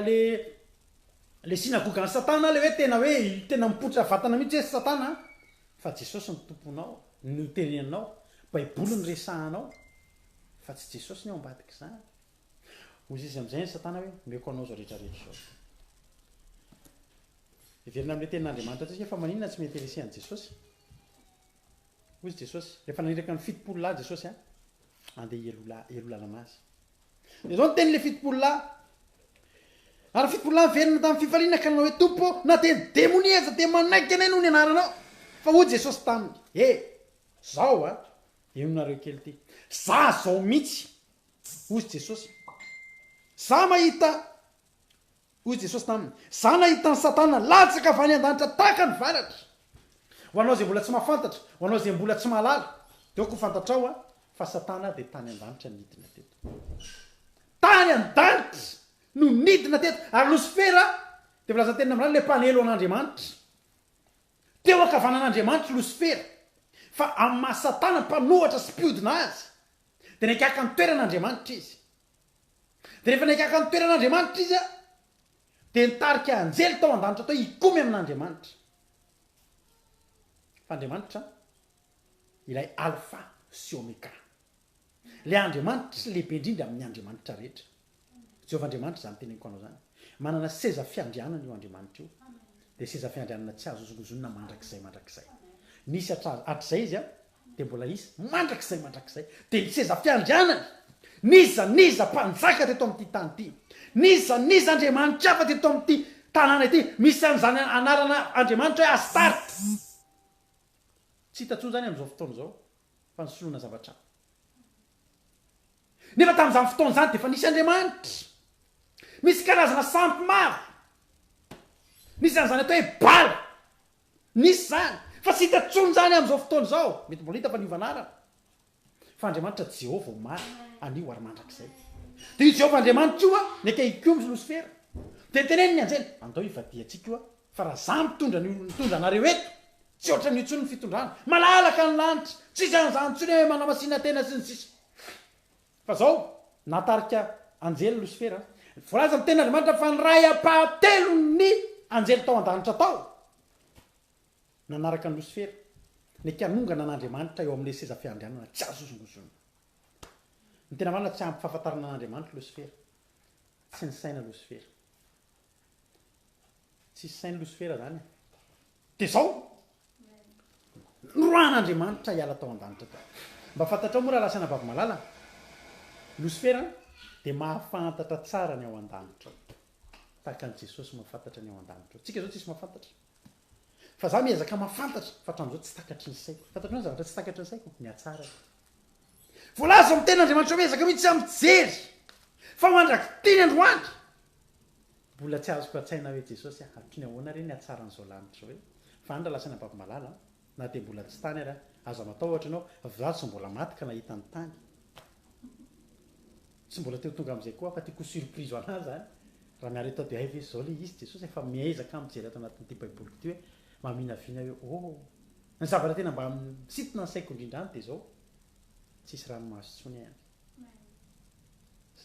le le synagogan'i satana le hoe tena hoe tena mipoitra vatana mihitsy hoe satana fa Jesosy no tomponao no teneninao, baiboly no resahanao fa tsy Jesosy ny ao ambadik'izany. Hoy izy amin'izay ny satana hoe omeko anao izao rehetra rehetra izao. Heverina amin'ilay tenin'Andriamanitra tsika fa maninona tsy mi-interesser an'i Jesosy? Hoy izy Jesosy, rehefa naniraka ny 70 lahy Jesosy an, andeha hialoha hialoha lalana azy. Dia izao ny tenin'ilay 70 lahy. Ary ny 70 lahy niverina tamin'ny fifaliana ka nanao hoe, Tompo ô, na dia ny demonia aza dia manaiky anay noho ny anaranao. Fa hoy Jesosy taminy, He, zao an, henonareo kely ity, za zao mihitsy, hoy Jesosy, za mahita Hoy Jesosy taminy, Izaho nahita an'i Satana latsaka avy any an-danitra tahaka ny varatra. Ho anao izay mbola tsy mahafantatra, ho anao izay mbola tsy mahalala, dia aoka ho fantatrao fa Satana dia tany an-danitra nidina teto. Tany an-danitra no nidina teto. Ary Losifera dia voalazan'ny tenin'Andriamanitra ilay mpanelo an'Andriamanitra. Teo ankavanan'Andriamanitra Losifera, fa amin'ny maha Satana mpanohatra sy mpiodina azy, dia niakaka ny toeran'Andriamanitra izy. Dia rehefa niakaka ny toeran'Andriamanitra izy, dia nitarika anjely tao an-danitra tao hikomy amin'Andriamanitra. Fa Andriamanitra, ilay Alfa sy Omega. Ilay Andriamanitra lehibe indrindra amin'ny andriamanitra rehetra. Jehovah Andriamanitra izany teneniko anao izany. Manana seza fiandrianana io Andriamanitra io. Dia seza fiandrianana tsy azo hozongozonina mandrakizay mandrakizay. Nisy hatrizay izy dia mbola hisy mandrakizay mandrakizay. Dia ny seza fiandrianany, n'iza n'iza mpanjaka teto amin'ity tany ity, n'iza n'iza andriamanitra hafa teto amin'ity tanàna ity, misy an'izany anarana andriamanitra hoe Astarte. Tsy hita intsony izany amin'izao fotoana izao fa nisoloana zavatra hafa. Nefa tamin'izany fotoana izany dia efa nisy andriamanitra. Misy karazana sampy maro. Nisy an'izany atao hoe Bala. Nisy izany, fa tsy hita intsony izany amin'izao fotoana izao. Mety mbola hita fa niova anarana. Fa Andriamanitra Jehovah omaly, anio ary mandrakizay. Dia io Jehovah Andriamanitra io neke hikomy sy Losifera. Dia teneniny ny anjely, andao hivadihantsika io fa raha za mitondra ny mitondra anareo eto, tsy ohatran'io intsony ny fitondrana. Malalaka ny lanitra, tsisy an'izany intsony hoe manamasina tena sy ny sisa. Fa zao, nahatarika anjely Losifera. Voalaza ny tenin'Andriamanitra fa ny ray ampahatelon'ny anjely tao an-danitra tao nanaraka an'i Losifera, nety hanongana an'Andriamanitra eo amin'ilay seza fiandrianana tsy azo hozongozonina. Ny tena marina tsy ampy fahafantarana an'Andriamanitra Losifera. Tsy nisaina Losifera. Tsisy saina Losifera zany e. Dia zao! Noroahan'Andriamanitra hiala tao an-danitra tao. Mba fantatrao moa rahalahy sy anabavy malala, Losifera dia mahafantatra tsara ny ao an-danitra ao. Tahaka an'i Jesosy mahafantatra ny ao an-danitra ao. Tsika izao tsisy mahafantatra. Fa za miezaka mahafantatra fa hatramin'izao tsy takatry ny saiko. Fantatrao ny zavatra tsy takatry ny saiko? Ny hatsarany. Voalaza ao amin'ny tenin'Andriamanitra hoe miezaka mihitsy aho mijery fa mandrak'ity ny androany. Mbola tsy azoko an-tsaina hoe Jesosy a, hatry ny ahoana re ny hatsaran'izao lanitra izao e? Fa any raha lasaina Babimalala a, na dia mbola tsy tany ary aho, aza matahotra ianao, v'zaho tsy mbola maty ka nahita ny tany. Tsy mbola te ho tonga amin'izay koa aho fa tiako ho surprise ho anah izany. Raha miala eto aho dia hay ve izao ilay izy Jesosy e, fa miezaka aho mijery ato anatin'ity baiboliko ity hoe maminavina hoe oh. Ny zavatra tena mba misintona ny saiko indrindra any dia izao, tsisy ranomaso intsony any.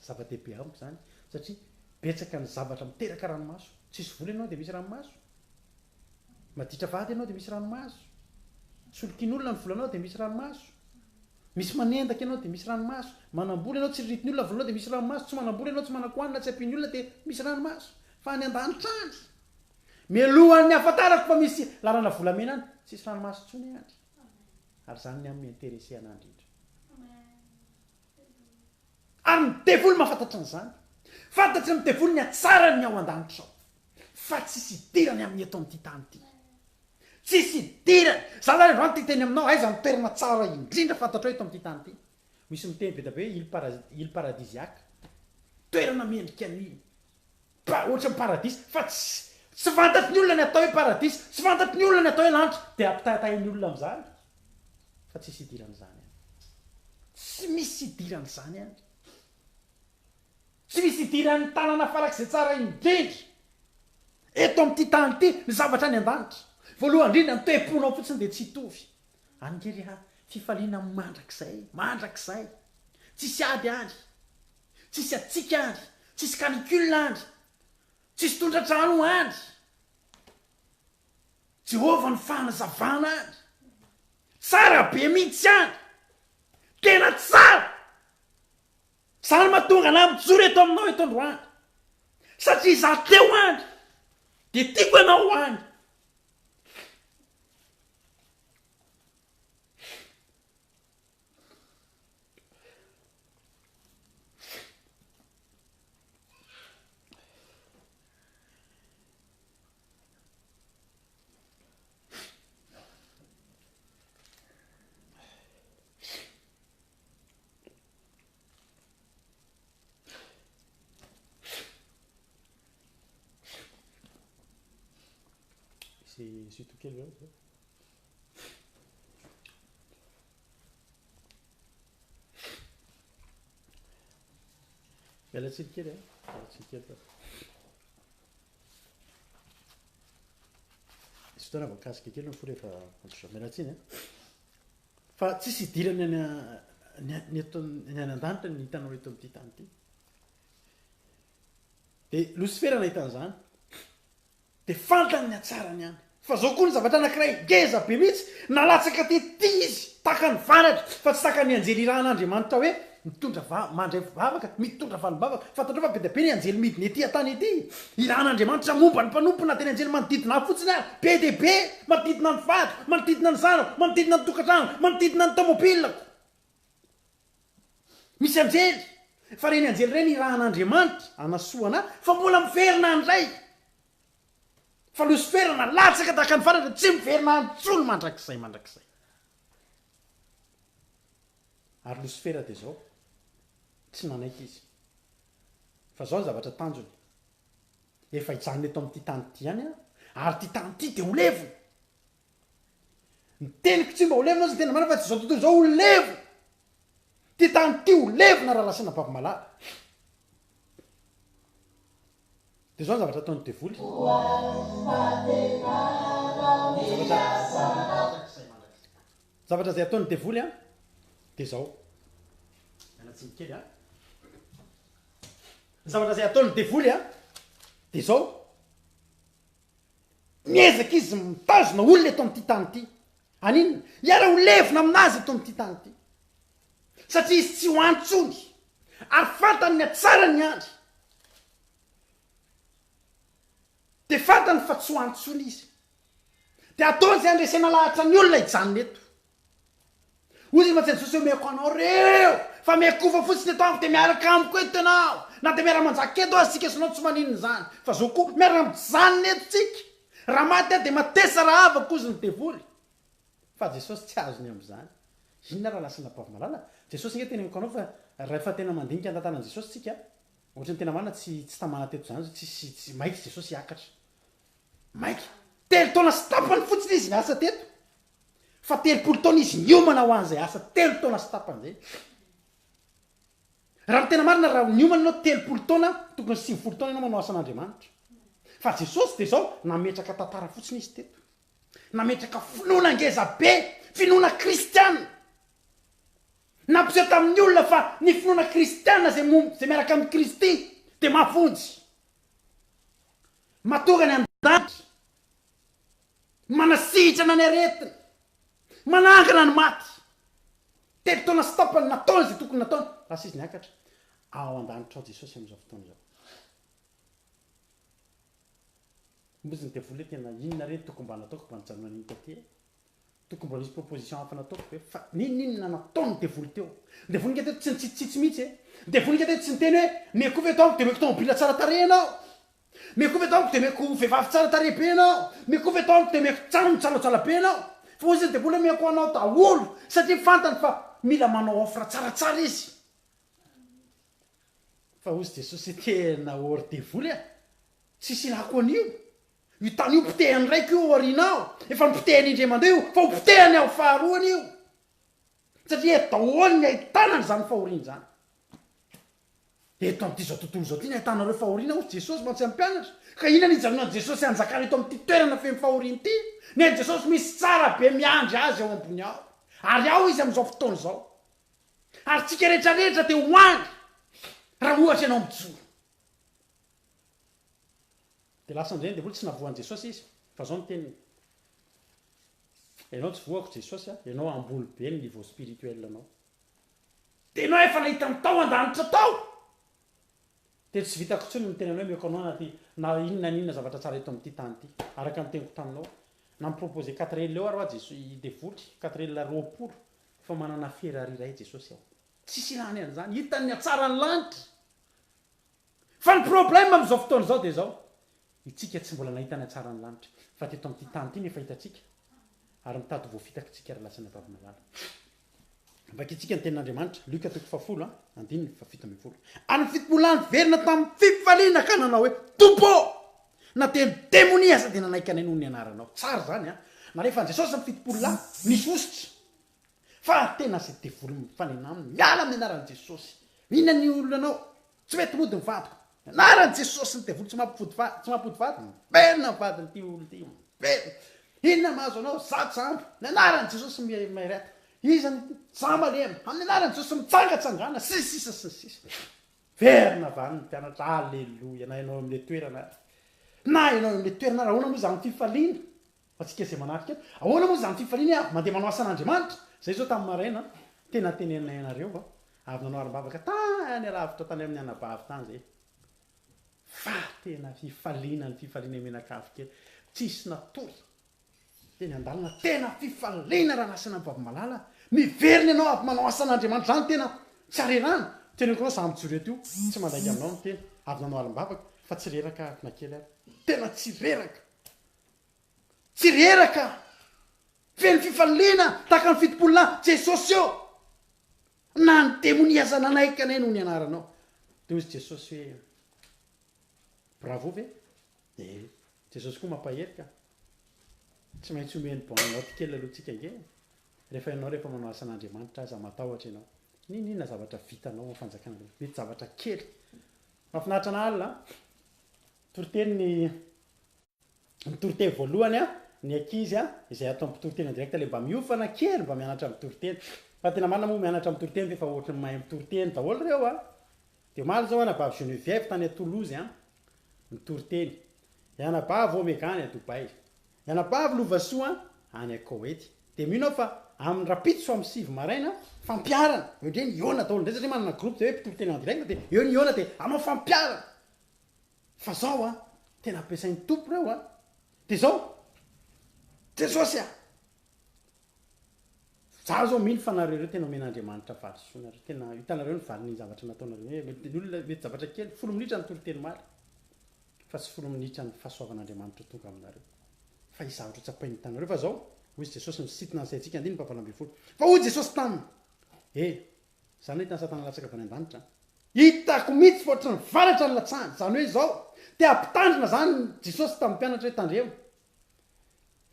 Zava-dehibe amiko izany satria betsaka ny zavatra miteraka ranomaso. Tsisy vola ianao dia misy ranomaso. Maditra vady ianao dia misy ranomaso. Solokian'olona ny volanao dia misy ranomaso. Misy manendaka ianao dia misy ranomaso. Manam-bola ianao tsiriritin'ny olona ny volanao dia misy ranomaso. Tsy manam-bola ianao tsy manan-kohanina tsy ampian'ny olona dia misy ranomaso. Fa any an-danitra any, mialohan'ny hahafantarako fa misy lalana volamena any, tsisy ranomaso intsony any. Ary izany ny amin'ny mi-interesser anah indrindra. Ary ny devoly mahafantatra an'izany. Fantatry ny devoly ny hatsaran'ny ao an-danitra ao. Fa tsisy idirany amin'ny eto amin'ity tany ity. Tsisy idirany. Za zany androany te hiteny aminao, aiza ny toerana tsara indrindra fantatrao eto amin'ity tany ity? Misy miteny be dia be hoe île para, île paradisiaque. Toerana mendrika ny pa, ohatran'ny paradisa. Fa tsy, tsy fantatry ny olona ny atao hoe paradisa, tsy fantatry ny olona ny atao hoe lanitra. Dia ampitahitahin'ny olona amin'izany. Fa tsisy idiran'izany any. Tsy misy idiran'izany any. Tsy misy idiran'ny tanana farak'izay tsara indrindra eto amin'ity tany ity ny zavatra any an-danitra. Voalohany indrindra, ny toe-ponao fotsiny dia tsy hitovy. Any nge ry ha, fifaliana mandrakizay, mandrakizay. Tsisy ady any, tsisy hatsiaka any, tsisy canicule any, tsisy tondra-drano any. Jehovah no fanazavana any. Tsara be mihitsy any. Tena tsara. Zany mahatonga anah mijoro eto aminao eto androany. Satria izaho teo any. Dia tiako ianao ho any. C'est surtout quelle heure ça Miala tsiny kely a, miala tsiny kely fa. Misy fotoana voakasika kely ny fo rehefa ohatr'izao. Miala tsiny a. Fa tsisy idirany any ny eto ny any an-danitra ny hitanao eto amin'ity tany ity. Dia Losifera nahita an'izany. Dia fantany ny hatsarany any. Fa zao koa ny zavatra anankiray ngeza be mihitsy, nalatsaka tety izy, tahaka ny varatra, fa tsy tahaka ny anjely irahan'Andriamanitra hoe mitondra va, mandray vavaka, mitondra valim-bavaka. Fantatrao fa be dia be ny anjely midina ety an-tany ety. Irahan'Andriamanitra momba ny mpanompo na dia ny anjely manodidina ahy fotsiny ary. Be dia be, manodidina ny vadiko, manodidina ny zanako, manodidina ny tokantrano, manodidina ny tomobilako. Misy anjely, fa ireny anjely ireny irahan'Andriamanitra hanasoa anah, fa mbola miverina handray. Fa Losifera nalatsaka tahaka ny varatra, tsy miverina any intsony mandrakizay mandrakizay. Ary Losifera dia izao, tsy nanaiky izy. Fa izao ny zavatra tanjony, efa hijanona eto amin'ity tany ity ihany aho, ary ity tany ity dia ho levona. Ny teniko tsy mba ho levona aza ny tena marina fa tsy izao tontolo izao ho levona. Ty tany ty ho levona raha lasaina babo malala. Dia izao ny zavatra ataon'ny devoly. Zavatra zavatra izay ataon'ny devoly an, dia izao. Miala tsiny kely an. Ny zavatra izay ataon'ny devoly an, dia izao. Miezaka izy mitazona olona eto amin'ity tany ity. Haninona? Hiara ho levona aminazy eto amin'ity tany ity. Satria izy tsy ho any intsony. Ary fantany ny hatsarany andry. Dia fantany fa tsy ho any intsony izy. Dia ataony izay handresena lahatra ny olona hijanona eto. Hoy izy mantsy Jesosy hoe omeko anao reo fa miakofa fotsiny eto amiko dia miaraka amiko eto ianao. Na dia miara-manjaka eto aza tsika sy anao tsy maninona izany. Fa zao koa miara-mijanona eto tsika. Raha maty aho dia matesa rahavako hozy ny devoly. Fa Jesosy tsy azony amin'izany. Inona raha lasa anabavy malala? Jesosy ange teneniko anao fa rahefa tena mandinika ny tantaran'i Jesosy tsika, ohatry ny tena marina tsy tsy tamana teto izany, tsisy tsy maika Jesosy hiakatra. Maika. Telo taona sy tapany fotsiny izy niasa teto. Fa 30 taona izy niomana ho an'izay asa telo taona sy tapany izay. Raha ny tena marina, raha niomana ianao 30 taona, tokony 90 taona ianao manao asan'Andriamanitra. Fa Jesosy dia izao, nametraka tantara fotsiny izy teto. Nametraka finoana ngeza be, finoana kristiana. Nampiseho tamin'ny olona fa ny finoana kristiana izay izay miaraka amin'i Kristy dia mahavonjy. Matory any an-danitra. Manasitrana ny aretina. Manangana ny maty. Telo taona sy tapany nataony izay tokony nataony. Lasa izy niakatra ao an-danitra ao Jesosy amin'izao fotoana izao. Moa ny devoly hoe tena inona re ny tokony mba nataoko mba nijanona an'iny taty e? Tokony mbola nisy proposition hafa nataoko ve? Fa n'inon'inona nataon'ny devoly teo. Ny devoly nge teto tsy nitsitsitsitsy mihitsy e. Ny devoly nge teto tsy niteny hoe meko ve eto amiko dia meko tomobile tsara tarehy ianao. Meko ve eto amiko dia meko vehivavy tsara tarehy be ianao. Meko ve eto amiko dia meko trano mitsalatsala be ianao. Fa hoy izy ny devoly hoe meko anao daholo satria fantany fa mila manao offre tsaratsara izy. Fa hozy Jesosy hoe tena hors devoly a! Tsisy ilako an'io. Io tany io potehany raiko io ao aoriana ao. Efa nopotehany indray mandeha io fa ho potehany ao faharoany io. Satria eto daholo ny ahitana an'izany fahoriana izany. Eto amin'ity izao tontolo izao ity ny ahitanareo fahoriana hozy Jesosy mantsy amin'ny mpianatra. Ka inona ny hijanonan'i Jesosy hanjakana eto amin'ity toerana feno fahoriana ity? Ny an'i Jesosy misy tsara be miandry azy ao ambony ao. Ary ao izy amin'izao fotoana izao. Ary tsika rehetra rehetra dia ho any raha ohatra ianao mijoro. Dia lasa indray ny devoly, tsy navoan'i Jesosy izy, fa zao ny teniny, Ianao tsy voako Jesosy a, ianao ambony be ny niveau spirituel anao. Dia ianao efa nahita ny tao an-danitra tao. Dia tsy vitako intsony ny miteny anao hoe omeko anao na ty na inona na inona zavatra tsara eto amin'ity tany ity. Araka ny teniko taminao, na mi-proposer quatre L eo ary hoa Jesosy, i devoly, quatre L 20, Fa manana Ferrari iray Jesosy ao. Tsisy ilany an'izany. Hitany ny hatsaran'ny lanitra. Fa ny problème amin'izao fotoana izao dia izao, itsika tsy mbola nahita ny hatsaran'ny lanitra. Fa teto amin'ity tany ity no efa hitantsika. Ary mitady ho voafitaka isika ry lahy sy anabavy malala. Vakintsika ny tenin'Andriamanitra, Lioka toko fahafolo, andininy faha-17. Ary ny 70 lahy niverina tamin'ny fifaliana ka nanao hoe, Tompo ô! Na dia ny demonia aza dia nanaiky anay noho ny anaranao. Tsara izany an! Nalefan'i Jesosy ny 70 lahy, nisy hosotra. Fa tena izay devoly mifanena aminy, miala amin'ny anaran'i Jesosy. Inona ny olona anao? Tsy mety mody ny vadiko. Anaran'i Jesosy ny devoly tsy mampifody vady, tsy mampody vady. Miverina ny vadin'ity olona ity, miverina. Inona mahazo anao? Za jamba. Ny anaran'i Jesosy mireto. Iza ny za malemy. Amin'ny anaran'i Jesosy mitsangatsangana, sy ny sisa sy ny sisa. Verina avy any ny mpianatra, aleloia, na ianao eo amin'ilay toerana ary. Na ianao eo amin'ilay toerana ary, ahoana moa izany fifaliana? Ho antsika izay manatrika eto, ahoana moa izany fifaliana hoe avy mandeha manao asan'Andriamanitra? Izay izao tamin'ny maraina, tena teneninay anareo fa avy nanao arim-bavaka tany alavitra tany amin'ny anabavy tany izay. Fa tena fifaliana ny fifaliana mianakavy kely, tsisy natory. Teny an-dalana, tena fifaliana raha lasa anabavy malala. Miverina ianao avy manao asan'Andriamanitra, izany tena tsy harerahana. Teneniko anao, za mijoro eto io, tsy mandainga aminao ny tena, avy nanao alim-bavaka, fa tsy reraka na kely ary. Tena tsy reraka. Tsy reraka. Feno fifaliana tahaka ny 70 lahy. Jesosy ô! Na ny demonia aza nanaiky anay noho ny anaranao. Dia hoy Jesosy hoe, Bravo ve? Ee. Jesosy koa mampahery ka. Tsy maintsy omeny bonne note kely aloha tsika ange e. Rehefa ianao rehefa manao asan'Andriamanitra aza matahotra ianao. N'inon'inona zavatra vitanao amin'ny fanjakan'Andriamanitra. Mety zavatra kely. Mahafinaritra anah alina an. Toriteny ny Ny toriteny voalohany an, ny ankizy an, izay atao mpitoriteny en direct le mba miofana kely mba mianatra mitoriteny. Fa tena marina moa mianatra mitoriteny fa efa ohatry ny mahay mitoriteny daholo ireo an. Dia omaly izao anabavy Geneviève tany à Toulouse an, nitoriteny. I anabavy Omega any à Dubaï. I anabavy Lovasoa an, any à Koety. Dia mino aho fa amin'ny rapitso amin'ny 9 maraina, fampiharana. Eo indray ny hihaona daholo indray satria manana groupe zay hoe mpitoriteny en direct dia eo ny hihaona dia hanao fampiharana. Fa zao an, tena ampiasain'ny Tompo reo an. Dia zao. Jesosy a! Za zao mino fa nareo ireo tena omen'Andriamanitra valisoa nareo, tena hitanareo ny valin'iny zavatra nataonareo iny, mety ny olona mety zavatra kely, folo minitra ny toriteny omaly, fa tsy folo minitra ny fahasoavan'Andriamanitra ho tonga aminareo, fa hisy zavatra ho tsapain'ny tanareo, fa zao, hoy Jesosy misintona ny saintsika, andininy faha-18, fa hoy Jesosy taminy, E, za nahita an'i Satana latsaka avy any an-danitra an! Hitako mihitsy fa ohatran'ny varatra ny latsahany, zany hoe izao, te hampitandrina zany Jesosy tamin'ny mpianatra hoe tandremo,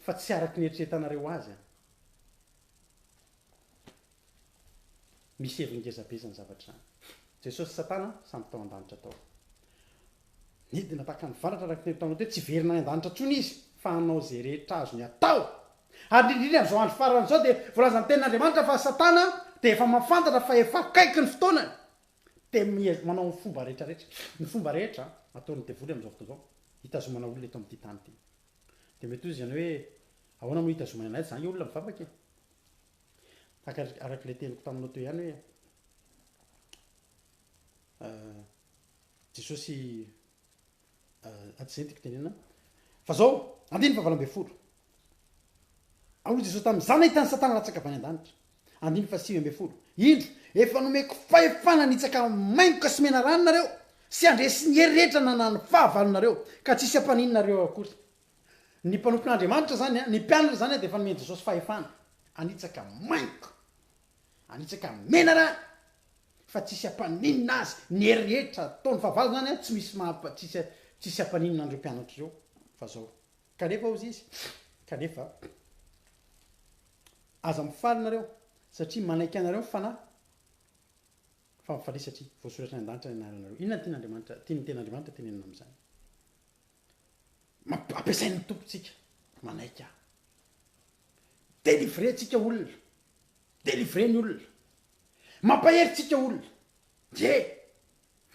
fa tsy araka ny eritreretanareo azy an! Misy heviny ngeza be izany zavatra izany. Jesosy sy Satana samy tao an-danitra tao. Nidina tahaka ny varatra araka ny teny taminao teo, tsy hiverina any an-danitra intsony izy fa hanao izay rehetra azony atao. Ary indrindra indrindra amin'izao andro farany izao dia voalazan'ny tenin'Andriamanitra fa Satana dia efa mahafantatra fa efa akaiky ny fotoanany. Dia manao ny fomba rehetra rehetra. Ny fomba rehetra ataon'ny devoly amin'izao fotoana izao hitazomana olona eto amin'ity tany ity. Dia mety hoy izy izany hoe ahoana moa hitazomany anay, za ange olona mivavaka e. Tahaka araka ilay teniko taminao teo ihany hoe Jesosy atsy izay no tiako tenenina fa zao andininy faha 18 Ary hoy Jesosy taminy, Za nahita an'i Satana latsaka avy any an-danitra. Andininy faha 19 Indro, efa nomeko fahefana hanitsaka maingoka sy menarano nareo, sy handresy ny hery rehetra nanan'ny fahavalonareo, ka tsy hisy hampaninona areo akory. Ny mpanompon'Andriamanitra izany, ny mpianatra izany dia efa nomen'i Jesosy fahefana hanitsaka maingoka, hanitsaka menarano, fa tsy hisy hampaninona azy. Ny hery rehetra ataon'ny fahavalo izany, tsy misy maha, tsisy, tsisy hampaninona an'ireo mpianatra ireo, fa zao. Kanefa hozy izy, kanefa, aza mifaly nareo, satria manaiky anareo ny Fanahy, fa mifalia satria voasoratra any an-danitra ny anaranareo. Inona no tian'Andriamanitra, tian'ny Tenin'Andriamanitra tenenina amin'izany? Mamp- ampiasain'ny Tompo tsika, manaiky ahy. Délivrer tsika olona, délivrer ny olona. Mampahery tsika olona. Ye!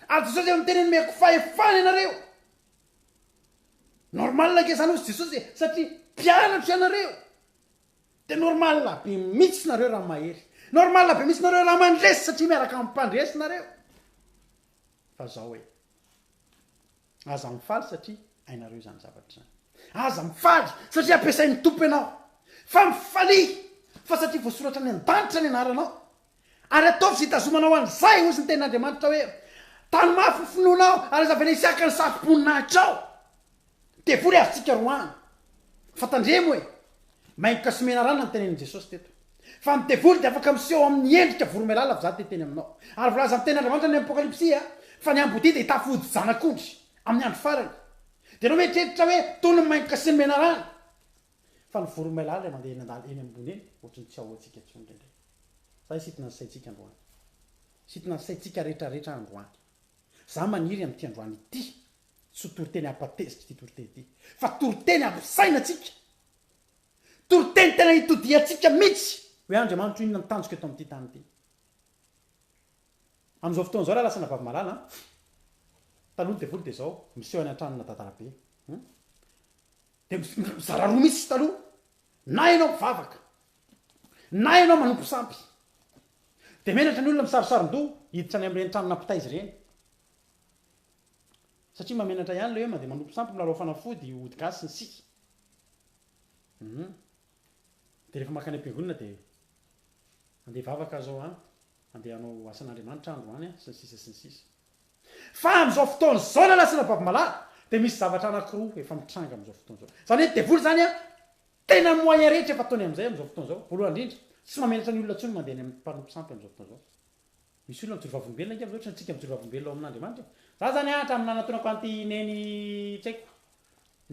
Ary Jesosy efa miteny hoe nomeko fahefana ianareo. Normal ange zany hozy Jesosy e, satria mpianatro ianareo. De normal be mihitsy nareo raha mahery. Normal be mihitsy nareo raha mandresy satria miaraka amin'ny mpandresy nareo. Fa zao e. Aza mifaly satria hainareo izany zavatra izany. Aza mifaly satria ampiasain'ny Tompo ianao. Fa mifalia fa satria voasoratra any an-danitra ny anaranao. Ary ataovy izay hitazomanao an'izay, hozy ny tenin'Andriamanitra hoe, Tano mafy ny finoanao ary aza avela hisy haka ny satroboninahitrao. Devoly azontsika roahana. Fa tandremo e! Maingoka sy menarana ny tenenin'i Jesosy teto. Fa ny devoly dia afaka miseho amin'ny endrika voromailala fa za te hiteny aminao. Ary voalazan'ny tenin'Andriamanitra any Apokalypsy fa ny ambodia dia hitafy hodi-janak'ondry amin'ny andro farany. Dia ianao mieritreritra hoe tony ny maingoka sy ny menarana. Fa ny voromailala ilay mandeha eny an-dala eny ambony eny ohatry ny tsy ahoantsika intsony indraindray. Za hisintona ny saintsika androany. Hisintona ny saintsika rehetrarehetra androany. Za maniry amin'ity androany ity tsy ho toriteny hampatezitra ity toriteny ity fa toriteny hampisaina antsika. Toriteny tena hitodihantsika mihitsy hoe Andriamanitro inona ny tanjoko eto amin'ity tany ity. Amin'izao fotoana izao raha lasa anabavy malala an, taloha ny devoly dia izao, miseho any an-tranona dadarabe. Hum? Dia mizara roa mihitsy taloha, na ianao mivavaka, na ianao manompo sampy. Dia menatra ny olona misarosaron-doha hiditra any amin'ireny tranona mpitaiza ireny. Satria mahamenatra ihany ilay hoe mandeha manompo sampy, milalao fanafody, ody gasy sy ny sisa. Hum. Dia rehefa mankany am-piangonana dia andeha hivavaka aho izao an, andeha hanao asan'Andriamanitra aho androany an, sy ny sisa sy ny sisa. Fa amin'izao fotoana izao rahalahy sy rahavavy malala dia misy zavatra anankiroa efa mitranga amin'izao fotoana izao. Izany hoe ny devoly izany an, tena moyen rehetra efa ataony amin'izay amin'izao fotoana izao. Voalohany indrindra, tsy mahamenatra ny olona intsony mandeha any amin'ny mpanompo sampy amin'izao fotoana izao. Misy olona mijoro vavolombelona ange amin'izao, ohatran'ny tsika mijoro vavolombelona ao amin'Andriamanitra e. Za zany an, hatramin'ny nanatonako an'ity neny tsy haiko,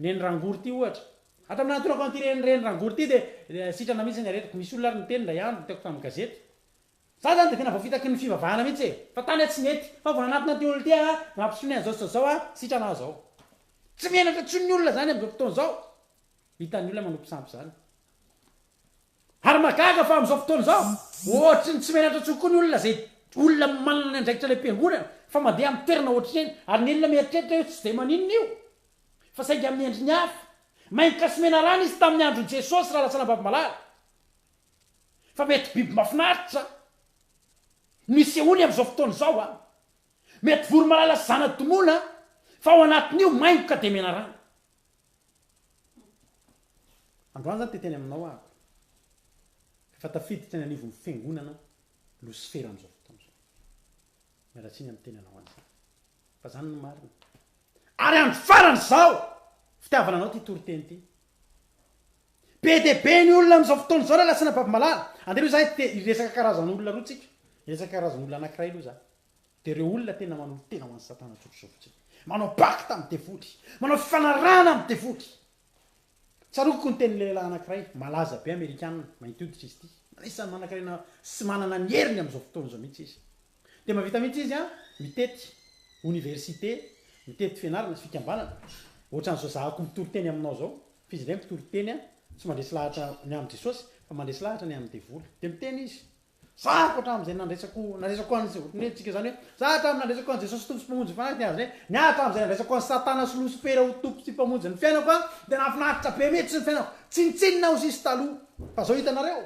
neny rangory ity ohatra. Hatramin'ny nanatonako an'ity reny reny rangory ity dia sitrana mihitsy ny aretiko. Misy olona ary niteny indray andro, hitako tamin'ny gazety. Za zany dia tena voafitaky ny fivavahana mihitsy e. Fa tany aho tsy nety. Fa vao nanatona an'ity olona ity aho, nampisotroiny an'izao sy izao aho, sitrana aho izao. Tsy menatra intsony ny olona zany amin'izao fotoana izao. Hitan'ny olona manompo sampy izany. Ary mahagaga fa amin'izao fotoana izao, ohatry ny tsy menatra intsony koa ny olona izay olona manana ny andraikitra any am-piangonana fa mandeha amin'ny toerana ohatr'ireny, ary ny olona mieritreritra hoe tsy dia maninona io fa saingy amin'ny endriny hafa. Maingoka sy menarana izy tamin'ny andron'i Jesosy raha lasa Anabavy-malala. Fa mety biby mahafinaritra no isehoany amin'izao fotoana izao an! Mety voromalala sy zana-domoina fa ao anatin'io maingoka dia menarana. Androany zany te hiteny aminao aho fa efa tafiditra eny anivon'ny fiangonana losifera amin'izao fotoana izao. Miala tsiny amin'ny teny anao an'izany. Fa zany no marina. Ary andro farany izao! Fitiavana anao ity toriteny ity. Be dia be ny olona amin'izao fotoana izao raha lasana bavy malala. Andeha aloha za hiresaka karazan'olona roa tsika. Hiresaka karazan'olona anankiray aloha za. Dia ireo olona tena manolo-tena ho an'i Satana tsotr'izao fotsiny. Manao pacte amin'ny devoly. Manao fifanarahana amin'ny devoly. Tsaroako ny tenin'ny lehilahy anankiray, malaza be amerikana, mainty hoditra izy ity. Anisan'ny manankarena sy manana ny heriny amin'izao fotoana izao mihitsy izy. Dia mahavita mihitsy izy an, mitety oniversite, mitety fianarana sy fikambanana. Ohatran'izao zahako mitory teny aminao izao, fa izy indray mitory teny an, tsy mandresy lahatra ny amin'i Jesosy, fa mandresy lahatra ny amin'ny devoly. Dia miteny izy, Zahako hatramin'izay nandraisako, nandraisako an'i, ohatran'ny hoe tsika izany hoe, za hatramin'ny nandraisako an'i Jesosy Tompo sy Mpamonjy ny fanahiko, dia azonay, ny ahy hatramin'izay nandraisako an'i Satana sy Losifera ho Tompo sy Mpamonjy ny fiainako an, dia nahafinaritra be mihitsy ny fiainako. Tsinontsinona aho sisa taloha, fa zao hitanareo,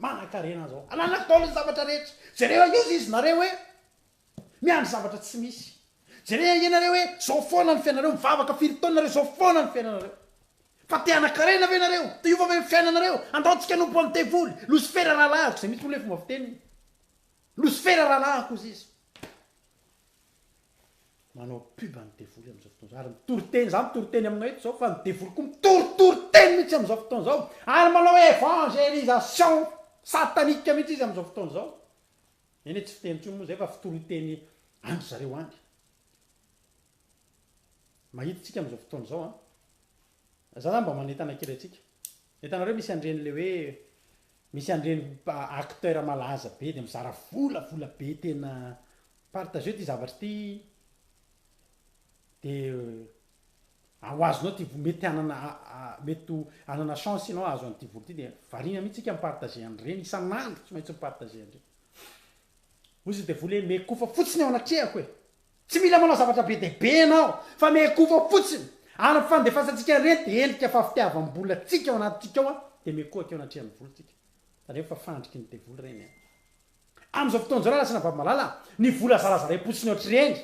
manan-karena aho zao, ananako daholo ny zavatra rehetra. Jereo io izy nareo hoe, miandry zavatra tsy misy. Jereo ange nareo hoe, zao foana ny fiainareo, mivavaka firy taona nareo, zao foana ny fiainanareo. Fa te hanan-karena ve nareo? Te hiova ve ny fiainanareo? Andao tsika hanompo an'i devoly! Losifera rahalahiko, zay mihitsy moa le fomba fiteniny. Losifera rahalahiko hozy izy. Manao pub an'i devoly amin'izao fotoana izao. Ary mitory teny, za mitory teny aminao eto izao fa ny devoly koa mitoritory teny mihitsy amin'izao fotoana izao. Ary manao évangélisation satanique mihitsy izy amin'izao fotoana izao. Eny e, tsy fiteny intsony moa izay fa fitoriteny an-dry zareo any. Mahita tsika amin'izao fotoana izao an. Za zany mba manentana kely antsika. Hitanareo misy an'ireny le hoe misy an'ireny acteur malaza be de mizara vola vola be tena partageo ty zavatra ty de ho azonao ty mety hanana mety ho hanana chance ianao hahazo an'ity vola ty de variana mihitsy tsika mi-partager an'ireny isan'andro tsy maintsy mi-partager an'ireny. Hoy izy devoly hoe miekofa fotsiny eo anatrehako e. Tsy mila manao zavatra be dia be ianao fa miankofa fotsiny ary ny fandefasantsika an'ireny dia endrika fa fitiavam-bola tsika ao anatintsika ao dia miankohoka eo anatrehan'ny vola tsika. Tandremo fa fandriky ny devoly ireny an. Amin'izao fotoana izao raha lasa vavy malala ny vola zarazaraim-potsiny ohatr'ireny,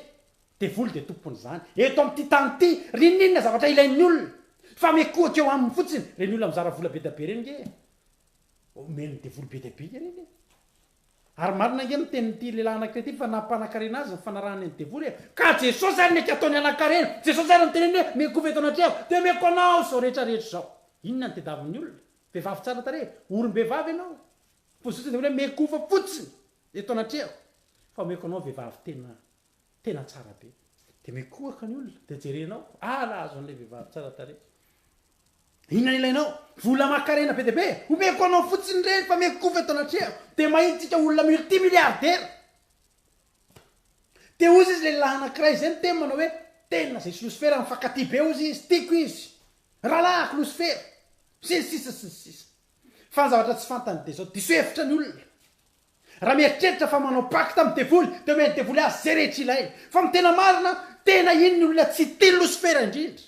devoly dia tompon'izany. Eto amin'ity tany ity, r'inon'inona zavatra ilain'ny olona fa miankohoka eo aminy fotsiny, ireny olona mizara vola be dia be ireny nge omen'ny devoly be dia be ireny e. Ary marina ange ny tenin'ity lehilahy anankiray ity fa nampanankarena azy ny fanarahany ny devoly e! Ka Jesosy ary nety ataony hanankarena, Jesosy ary niteneny hoe meko ve eto anatrehako dia meko anao izao rehetra rehetra izao. Inona no tediavin'ny olona? Vehivavy tsara tarehy, orim-behivavy ianao. Fotsiny dia hoe mekofa fotsiny eto anatrehako fa omeko anao vehivavy tena tena tsara be. Dia mikohaka ny olona, dia jerenao, ah nahazo an'ilay vehivavy tsara tarehy. Inona no ilainao? Vola aman-karena be dia be? Omeko anao fotsiny ireny fa mikofa eto anatrehako. Dia mahita olona multimilliardaire. Dia hozy izy lehilahy anankiray izay miteny manao hoe, tena izay sy Losifera mifankatia be hozy izy, tiako izy, rahalahiko Losifera, sy ny sisa sy ny sisa. Fa ny zavatra tsy fantany dia izao, diso hevitra ny olona. Raha mieritreritra fa manao pacte amin'ny devoly dia omen'ny devoly azy izay rehetra ilainy. Fa ny tena marina, tena iny ny olona tsy tia losifera indrindra.